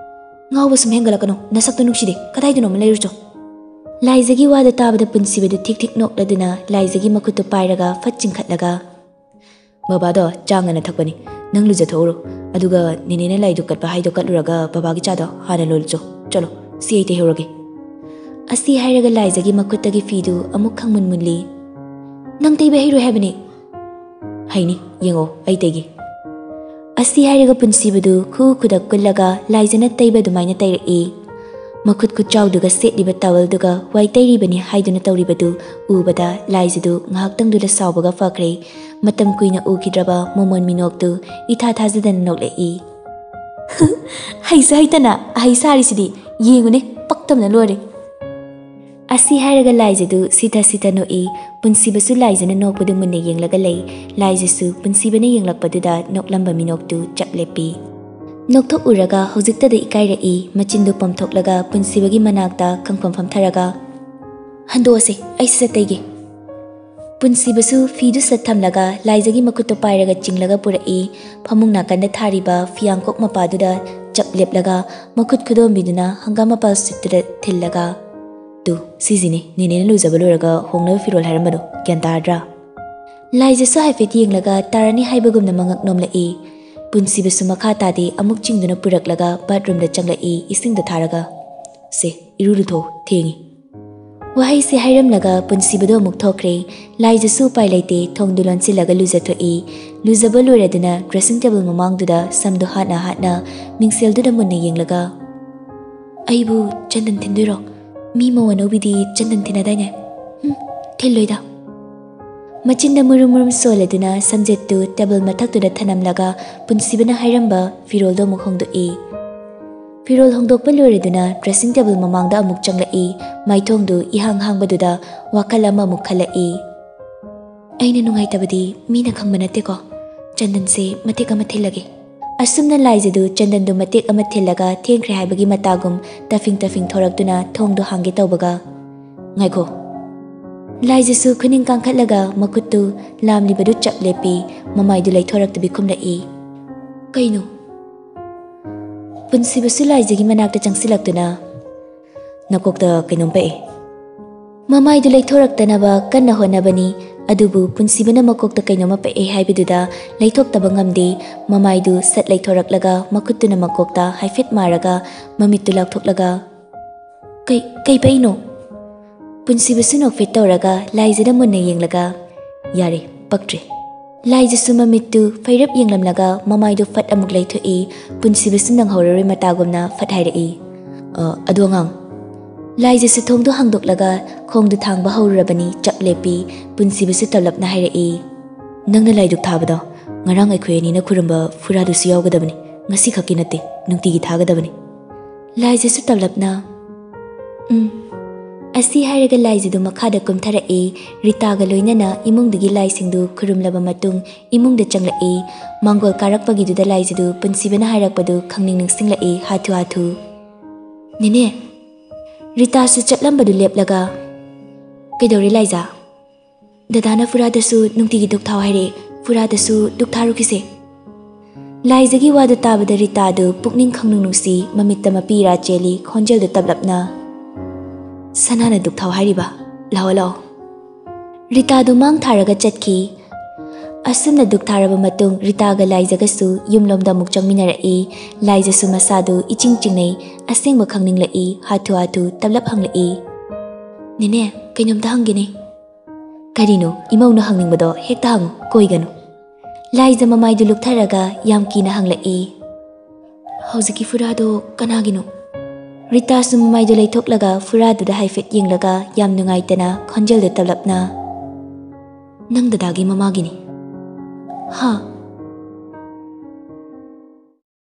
"ꯉꯥꯎꯕ ꯁꯨꯝ ꯍꯦꯟꯒꯠꯂꯛꯀꯅꯨ, ꯅꯁꯛꯇꯨ ꯅꯨꯡꯁꯤꯗꯦ, ꯀꯗꯥꯏꯗꯅꯣ ꯑꯃ ꯂꯩꯔꯨꯆꯣ꯫" ꯂꯥꯏꯖꯒꯤ ꯋꯥꯗꯨ ꯇꯥꯕꯗ ꯄꯨꯟꯁꯤꯕꯗꯨ ꯊꯤꯛ ꯊꯤꯛ ꯅꯣꯛꯂꯗꯨꯅ ꯂꯥꯏꯖꯒꯤ ꯃꯈꯨꯠꯇꯨ ꯄꯥꯏꯔꯒ ꯐꯠ ꯆꯤꯡꯈꯠꯂꯒ, "ꯕꯕꯥꯗꯣ ꯆꯥ ꯉꯟꯅ ꯊꯛꯄꯅꯤ, ꯅꯪ ꯂꯨꯖꯊꯣꯛꯎꯔꯣ, ꯑꯗꯨꯒ ꯅꯦꯅꯦꯅ ꯂꯥꯏꯗꯨ ꯀꯠꯄ ꯍꯥꯏꯗꯣ ꯀꯠꯂꯨꯔꯒ ꯕꯕꯥꯒꯤ ꯆꯥꯗꯣ ꯍꯥꯟꯅ ꯂꯣꯜꯂꯨꯆꯣ꯫ ꯆꯠꯂꯣ, ꯁꯤ ꯑꯩ ꯇꯩꯍꯧꯔꯒꯦ꯫" ꯑꯁꯤ ꯍꯥꯏꯔꯒ ꯂꯥꯏꯖꯒꯤ ꯃꯈꯨꯠꯇꯒꯤ ꯐꯤꯗꯨ ꯑꯃꯨꯛ ꯈꯪꯃꯨꯟ ꯃꯨꯜꯂꯤ꯫ "ꯅꯪ ꯇꯩꯕ ꯍꯩꯔꯣꯏ ꯍꯥꯏꯕꯅꯤ꯫" "ꯍꯩꯅꯤ, ꯌꯦꯡꯉꯣ, ꯑꯩ ꯇꯩꯒꯦ꯫" ꯑꯁꯤ ꯍꯥꯏꯔꯒ ꯄꯨꯟꯁꯤꯕꯗꯨ ꯈꯨ ꯈꯨꯗꯛ ꯀꯨꯜꯂꯒ ꯂꯥꯏꯖꯅ ꯇꯩꯕ ꯑꯗꯨꯃꯥꯏꯅ ꯇꯩꯔꯛꯏ꯫ ꯃꯈꯨꯠ ꯈꯨꯠꯆꯥꯎꯗꯨꯒ ꯁꯦꯠꯂꯤꯕ ꯇꯥꯋꯦꯜꯗꯨꯒ ꯋꯥꯏ ꯇꯩꯔꯤꯕꯅꯤ ꯍꯥꯏꯗꯨꯅ ꯇꯧꯔꯤꯕꯗꯨ ꯎꯕꯗ ꯂꯥꯏꯖꯗꯨ ꯉꯥꯏꯍꯥꯛꯇꯪꯗꯨꯗ ꯁꯥꯎꯕꯒ ꯐꯈ꯭ꯔꯦ꯫ ꯃꯇꯝ ꯀꯨꯏꯅ ꯎꯈꯤꯗ꯭ꯔꯕ ꯃꯣꯃꯣꯟ ꯃꯤꯅꯣꯛꯇꯨ ꯏꯊꯥ ꯊꯥꯖꯗꯅ ꯅꯣꯛꯂꯛꯏ꯫ "ꯍꯩꯁꯨ ꯍꯩꯇꯅ ꯑꯍꯩ ꯁꯥꯔꯤꯁꯤꯗꯤ, ꯌꯦꯡꯉꯨꯅꯦ, ꯄꯛꯇꯕꯅ ꯂꯣꯏꯔꯦ!" ꯑꯁꯤ ꯍꯥꯏꯔꯒ ꯂꯥꯏꯖꯗꯨ ꯁꯤꯊ ꯁꯤꯊ ꯅꯣꯛꯏ꯫ ꯄꯨꯟꯁꯤꯕꯁꯨ ꯂꯥꯏꯖꯅ ꯅꯣꯛꯄꯗꯨ ꯃꯨꯟꯅ ꯌꯦꯡꯂꯒ ꯂꯩ꯫ ꯂꯥꯏꯖꯁꯨ ꯄꯨꯟꯁꯤꯕꯅ ꯌꯦꯡꯂꯛꯄꯗꯨꯗ ꯅꯣꯛꯂꯝꯕ ꯃꯤꯅꯣꯛꯇꯨ ꯆꯞ ꯂꯦꯞꯄꯤ꯫ ꯅꯣꯛꯊꯣꯛꯎꯔꯒ ꯍꯧꯖꯤꯛꯇꯗ ꯏꯀꯥꯏꯔꯛꯏ꯫ ꯃꯆꯤꯟꯗꯨ ꯄꯣꯝꯊꯣꯛꯂꯒ ꯄꯨꯟꯁꯤꯕꯒꯤ ꯃꯅꯥꯛꯇ ꯈꯪꯐꯝ ꯐꯝꯊꯔꯒ, "ꯍꯟꯗꯣꯛꯑꯁꯦ, ꯑꯩ ꯁꯠ ꯁꯠ ꯇꯩꯒꯦ꯫" ꯄꯨꯟꯁꯤꯕꯁꯨ ꯐꯤꯗꯨ ꯁꯠ ꯊꯝꯂꯒ ꯂꯥꯏꯖꯒꯤ ꯃꯈꯨꯠꯇꯨ ꯄꯥꯏꯔꯒ ꯆꯤꯡꯂꯒ ꯄꯨꯔꯛꯏ꯫ ꯐꯃꯨꯡ ꯅꯥꯀꯟꯗ ꯊꯥꯔꯤꯕ ꯐꯤꯌꯥꯡꯀꯣꯛ ꯃꯄꯥꯗꯨꯗ ꯆꯞ ꯂꯦꯞꯂꯒ ꯃꯈꯨꯠ ꯈꯨꯗꯣꯝꯕꯤꯗꯨꯅ ꯍꯪꯒꯥꯝ ꯃꯄꯥꯜ ꯁꯨꯠꯇꯨꯗ ꯊꯤꯜꯂꯒ, "ꯇꯨ, ꯁꯤꯁꯤꯅꯤ ꯅꯦꯅꯦꯅ ꯂꯨꯖꯕ ꯂꯣꯏꯔꯒ ꯍꯣꯡꯅꯕ ꯐꯤꯔꯣꯜ ꯍꯥꯏꯔꯝꯕꯗꯣ, ꯒ꯭ꯌꯥꯟ ꯇꯥꯔꯗ꯭ꯔꯥ?" ꯂꯥꯏꯖꯁꯨ ꯍꯥꯏꯐꯦꯠ ꯌꯦꯡꯂꯒ ꯇꯥꯔꯅꯤ ꯍꯥꯏꯕꯒꯨꯝꯅ ꯃꯉꯛ ꯅꯣꯝꯂꯛꯏ꯫ ꯄꯨꯟꯁꯤꯕꯁꯨ ꯃꯈꯥ ꯇꯥꯗꯦ, ꯑꯃꯨꯛ ꯆꯤꯡꯗꯨꯅ ꯄꯨꯔꯛꯂꯒ ꯕꯥꯠꯔꯨꯝꯗ ꯆꯪꯂꯛꯏ, ꯏꯁꯤꯡꯗꯣ ꯊꯥꯔꯒ, "ꯁꯦ, ꯏꯔꯨ ꯂꯨꯊꯣꯛꯎ, ꯊꯦꯡꯉꯤ꯫" ꯋꯥꯍꯩꯁꯦ ꯍꯥꯏꯔꯝꯂꯒ ꯄꯨꯟꯁꯤꯕꯗꯣ ꯑꯃꯨꯛ ꯊꯣꯛꯈ꯭ꯔꯦ꯫ ꯂꯥꯏꯖꯁꯨ ꯎꯄꯥꯏ ꯂꯩꯇꯦ, ꯊꯣꯡꯗꯨ ꯂꯣꯟꯁꯤꯜꯂꯒ ꯂꯨꯖꯊꯣꯛꯏ꯫ ꯂꯨꯖꯕ ꯂꯣꯏꯔꯗꯨꯅ dressing table ꯃꯃꯥꯡꯗꯨꯗ ꯁꯝꯗꯨ ꯍꯥꯠꯅ ꯍꯥꯠꯅ ꯃꯤꯡꯁꯦꯜꯗꯨꯗ ꯃꯨꯟꯅ ꯌꯦꯡꯂꯒ, "ꯑꯩꯕꯨ ꯆꯟꯗꯟ ꯊꯤꯟꯗꯣꯏꯔꯣ? ꯃꯤ ꯃꯧ ꯑꯅꯧꯕꯤꯗꯤ ꯆꯟꯗꯟ ꯊꯤꯟꯅꯗꯥꯏꯅꯦ? ꯍꯨꯝ, ꯊꯤꯜꯂꯣꯏꯗ꯫" ꯃꯆꯤꯟꯗ ꯃꯨꯔꯨꯝ ꯃꯨꯔꯨꯝ ꯁꯣꯜꯂꯗꯨꯅ ꯁꯝꯖꯦꯠꯇꯨ table ꯃꯊꯛꯇꯨꯗ ꯊꯅꯝꯂꯒ ꯄꯨꯟꯁꯤꯕꯅ ꯍꯥꯏꯔꯝꯕ ꯐꯤꯔꯣꯜꯗꯣ ꯑꯃꯨꯛ ꯍꯣꯡꯗꯣꯛꯏ꯫ ꯐꯤꯔꯣꯜ ꯍꯣꯡꯗꯣꯛꯄ ꯂꯣꯏꯔꯗꯨꯅ dressing table ꯃꯃꯥꯡꯗ ꯑꯃꯨꯛ ꯆꯪꯂꯛꯏ꯫ ꯃꯥꯏꯊꯣꯡꯗꯨ ꯏꯍꯥꯡ ꯍꯥꯡꯕꯗꯨꯗ ꯋꯥꯈꯜ ꯑꯃ ꯑꯃꯨꯛ ꯈꯜꯂꯛꯏ꯫ "ꯑꯩꯅ ꯅꯨꯡꯉꯥꯏꯇꯕꯗꯤ ꯃꯤꯅ ꯈꯪꯕ ꯅꯠꯇꯦꯀꯣ꯫ ꯆꯟꯗꯟꯁꯦ ꯃꯇꯦꯛ ꯑꯃ ꯊꯤꯜꯂꯒꯦ꯫" ꯑꯁꯨꯝꯅ ꯂꯥꯏꯖꯗꯨ ꯆꯟꯗꯟꯗꯨ ꯃꯇꯦꯛ ꯑꯃ ꯊꯤꯜꯂꯒ ꯊꯦꯡꯈ꯭ꯔꯦ ꯍꯥꯏꯕꯒꯤ ꯃꯇꯥꯒꯨꯝ ꯇꯐꯤꯡ ꯇꯐꯤꯡ ꯊꯣꯔꯛꯇꯨꯅ ꯊꯣꯡꯗꯨ ꯍꯥꯡꯒꯦ ꯇꯧꯕꯒ, "ꯉꯥꯏꯈꯣ!" ꯂꯥꯏꯖꯁꯨ ꯈꯨꯅꯤꯡ ꯀꯥꯡꯈꯠꯂꯒ ꯃꯈꯨꯠꯇꯨ ꯂꯥꯝꯂꯤꯕꯗꯨ ꯆꯞ ꯂꯦꯞꯄꯤ, ꯃꯃꯥꯏꯗꯨ ꯂꯩꯊꯣꯔꯛꯇꯕꯤ ꯈꯨꯝꯂꯛꯏ꯫ "ꯀꯩꯅꯣ?" ꯄꯨꯟꯁꯤꯕꯁꯨ ꯂꯥꯏꯖꯒꯤ ꯃꯅꯥꯛꯇ ꯆꯪꯁꯤꯜꯂꯛꯇꯨꯅ, "ꯅꯀꯣꯛꯇ ꯀꯩꯅꯣꯝ ꯄꯛꯑꯦ꯫" ꯃꯃꯥꯏꯗꯨ ꯂꯩꯊꯣꯔꯛꯇꯅꯕ ꯀꯟꯅ ꯍꯣꯠꯅꯕꯅꯤ, ꯑꯗꯨꯕꯨ ꯄꯨꯟꯁꯤꯕꯅ ꯃꯀꯣꯛꯇ ꯀꯩꯅꯣꯝꯃ ꯄꯛꯑꯦ ꯍꯥꯏꯕꯗꯨꯗ ꯂꯩꯊꯣꯛꯇꯕ ꯉꯝꯗꯦ꯫ ꯃꯃꯥꯏꯗꯨ ꯁꯠ ꯂꯩꯊꯣꯔꯛꯂꯒ ꯃꯈꯨꯠꯇꯨꯅ ꯃꯀꯣꯛꯇ ꯍꯥꯏꯐꯦꯠ ꯃꯥꯔꯒ ꯃꯃꯤꯠꯇꯨ ꯂꯥꯎꯊꯣꯛꯂꯒ, "ꯀꯩ, ꯀꯩ ꯄꯛꯏꯅꯣ?" ꯄꯨꯟꯁꯤꯕꯁꯨ ꯅꯣꯛꯐꯦꯠ ꯇꯧꯔꯒ ꯂꯥꯏꯖꯗ ꯃꯨꯟꯅ ꯌꯦꯡꯂꯒ, "ꯌꯥꯔꯦ, ꯄꯛꯇ꯭ꯔꯦ꯫" ꯂꯥꯏꯖꯁꯨ ꯃꯃꯤꯠꯇꯨ ꯐꯩꯔꯞ ꯌꯦꯡꯂꯝꯂꯒ ꯃꯃꯥꯏꯗꯨ ꯐꯠ ꯑꯃꯨꯛ ꯂꯩꯊꯣꯛꯏ꯫ ꯄꯨꯟꯁꯤꯕꯁꯨ ꯅꯪꯍꯧꯔꯔꯣꯏ ꯃꯇꯥꯒꯨꯝꯅ ꯐꯠ ꯍꯥꯏꯔꯛꯏ, "ꯑ, ꯑꯗꯣ ꯑꯉꯥꯡ?" ꯂꯥꯏꯖꯁꯨ ꯊꯣꯡꯗꯨ ꯍꯥꯡꯗꯣꯛꯂꯒ ꯈꯣꯡꯗꯨ ꯊꯥꯡꯕ ꯍꯧꯔꯨꯔꯕꯅꯤ꯫ ꯆꯞ ꯂꯦꯞꯄꯤ꯫ ꯄꯨꯟꯁꯤꯕꯁꯨ ꯇꯞꯂꯞꯅ ꯍꯥꯏꯔꯛꯏ, "ꯅꯪꯅ ꯂꯥꯏꯗꯨꯛ ꯊꯥꯕꯗꯣ ꯉꯔꯥꯡ ꯑꯩꯈꯣꯏ ꯑꯅꯤꯅ ꯈꯨꯔꯨꯝꯕ ꯐꯨꯔꯥꯗꯨꯁꯨ ꯌꯥꯎꯒꯗꯕꯅꯤ꯫ ꯉꯁꯤꯈꯛꯀꯤ ꯅꯠꯇꯦ, ꯅꯨꯡꯇꯤꯒꯤ ꯊꯥꯒꯗꯕꯅꯤ꯫" ꯂꯥꯏꯖꯁꯨ ꯇꯞꯂꯞꯅ, "ꯎꯝ꯫" ꯑꯁꯤ ꯍꯥꯏꯔꯒ ꯂꯥꯏꯖꯗꯨ ꯃꯈꯥꯗ ꯀꯨꯝꯊꯔꯛꯏ꯫ ꯔꯤꯇꯥꯒ ꯂꯣꯏꯅꯅ ꯏꯃꯨꯡꯗꯨꯒꯤ ꯂꯥꯏꯁꯤꯡꯗꯨ ꯈꯨꯔꯨꯝꯂꯕ ꯃꯇꯨꯡ ꯏꯃꯨꯡꯗ ꯆꯪꯂꯛꯏ꯫ ꯃꯥꯡꯒꯣꯜ ꯀꯥꯔꯛꯄꯒꯤꯗꯨꯗ ꯂꯥꯏꯖꯗꯨ ꯄꯨꯟꯁꯤꯕꯅ ꯍꯥꯏꯔꯛꯄꯗꯨ ꯈꯪꯅꯤꯡ ꯅꯤꯡꯁꯤꯡꯂꯛꯏ ꯍꯥꯊꯨ ꯍꯥꯊꯨ꯫ "ꯅꯦꯅꯦ!" ꯔꯤꯇꯥꯁꯨ ꯆꯠꯂꯝꯕꯗꯨ ꯂꯦꯞꯂꯒ, "ꯀꯩꯗꯧꯔꯦ ꯂꯥꯏꯖꯥ?" "ꯗꯗꯥꯅ ꯐꯨꯔꯥꯗꯁꯨ ꯅꯨꯡꯇꯤꯒꯤ ꯗꯨꯛ ꯊꯥꯎ ꯍꯥꯏꯔꯛꯑꯦ꯫ ꯐꯨꯔꯥꯗꯁꯨ ꯗꯨꯛ ꯊꯥꯔꯨꯈꯤꯁꯦ꯫" ꯂꯥꯏꯖꯒꯤ ꯋꯥꯗꯨ ꯇꯥꯕꯗ ꯔꯤꯇꯥꯗꯨ ꯄꯨꯛꯅꯤꯡ ꯈꯪꯅꯨꯡ ꯅꯨꯡꯁꯤ, ꯃꯃꯤꯠꯇ ꯃꯄꯤ ꯏꯔꯥ ꯆꯦꯜꯂꯤ, ꯈꯣꯟꯖꯦꯜꯗꯨ ꯇꯞꯂꯞꯅ, "ꯁꯅꯥꯅ ꯗꯨꯛ ꯊꯥꯎ ꯍꯥꯏꯔꯤꯕ? ꯂꯥꯛꯑꯣ, ꯂꯥꯛꯑꯣ꯫" ꯔꯤꯇꯥꯗꯨ ꯃꯥꯡ ꯊꯥꯔꯒ ꯆꯠꯈꯤ꯫ ꯑꯁꯨꯝꯅ ꯗꯨꯛ ꯊꯥꯔꯕ ꯃꯇꯨꯡ ꯔꯤꯇꯥꯒ ꯂꯥꯏꯖꯒꯁꯨ ꯌꯨꯝꯂꯣꯝꯗ ꯑꯃꯨꯛ ꯆꯪꯃꯤꯟꯅꯔꯛꯏ꯫ ꯂꯥꯏꯖꯁꯨ ꯃꯁꯥꯗꯨ ꯏꯆꯤꯡ ꯆꯤꯡꯅꯩ, ꯑꯁꯦꯡꯕ ꯈꯪꯅꯤꯡꯂꯛꯏ, ꯍꯥꯊꯨ ꯍꯥꯊꯨ ꯇꯞꯂꯞ ꯍꯪꯂꯛꯏ, "ꯅꯦꯅꯦ, ꯀꯩꯅꯣꯝꯇ ꯍꯪꯒꯦꯅꯦ꯫" "ꯀꯔꯤꯅꯣ? ꯏꯃꯧꯅ ꯍꯪꯅꯤꯡꯕꯗꯣ ꯍꯦꯛꯇ ꯍꯪꯉꯨ, ꯀꯣꯏꯒꯅꯨ꯫" ꯂꯥꯏꯖ ꯃꯃꯥꯏꯗꯨ ꯂꯨꯞꯊꯔꯒ ꯌꯥꯝ ꯀꯤꯅ ꯍꯪꯂꯛꯏ, "ꯍꯧꯖꯤꯛꯀꯤ ꯐꯨꯔꯥꯗꯣ ꯀꯅꯥꯒꯤꯅꯣ?" ꯔꯤꯇꯥꯁꯨ ꯃꯃꯥꯏꯗꯨ ꯂꯩꯊꯣꯛꯂꯒ ꯐꯨꯔꯥꯗꯨꯗ ꯍꯥꯏꯐꯦꯠ ꯌꯦꯡꯂꯒ ꯌꯥꯝ ꯅꯨꯡꯉꯥꯏꯇꯅ ꯈꯣꯟꯖꯦꯜꯗꯨ ꯇꯞꯂꯞꯅ, "ꯅꯪ ꯗꯗꯥꯒꯤ ꯃꯃꯥꯒꯤꯅꯤ꯫" "ꯍꯥ?"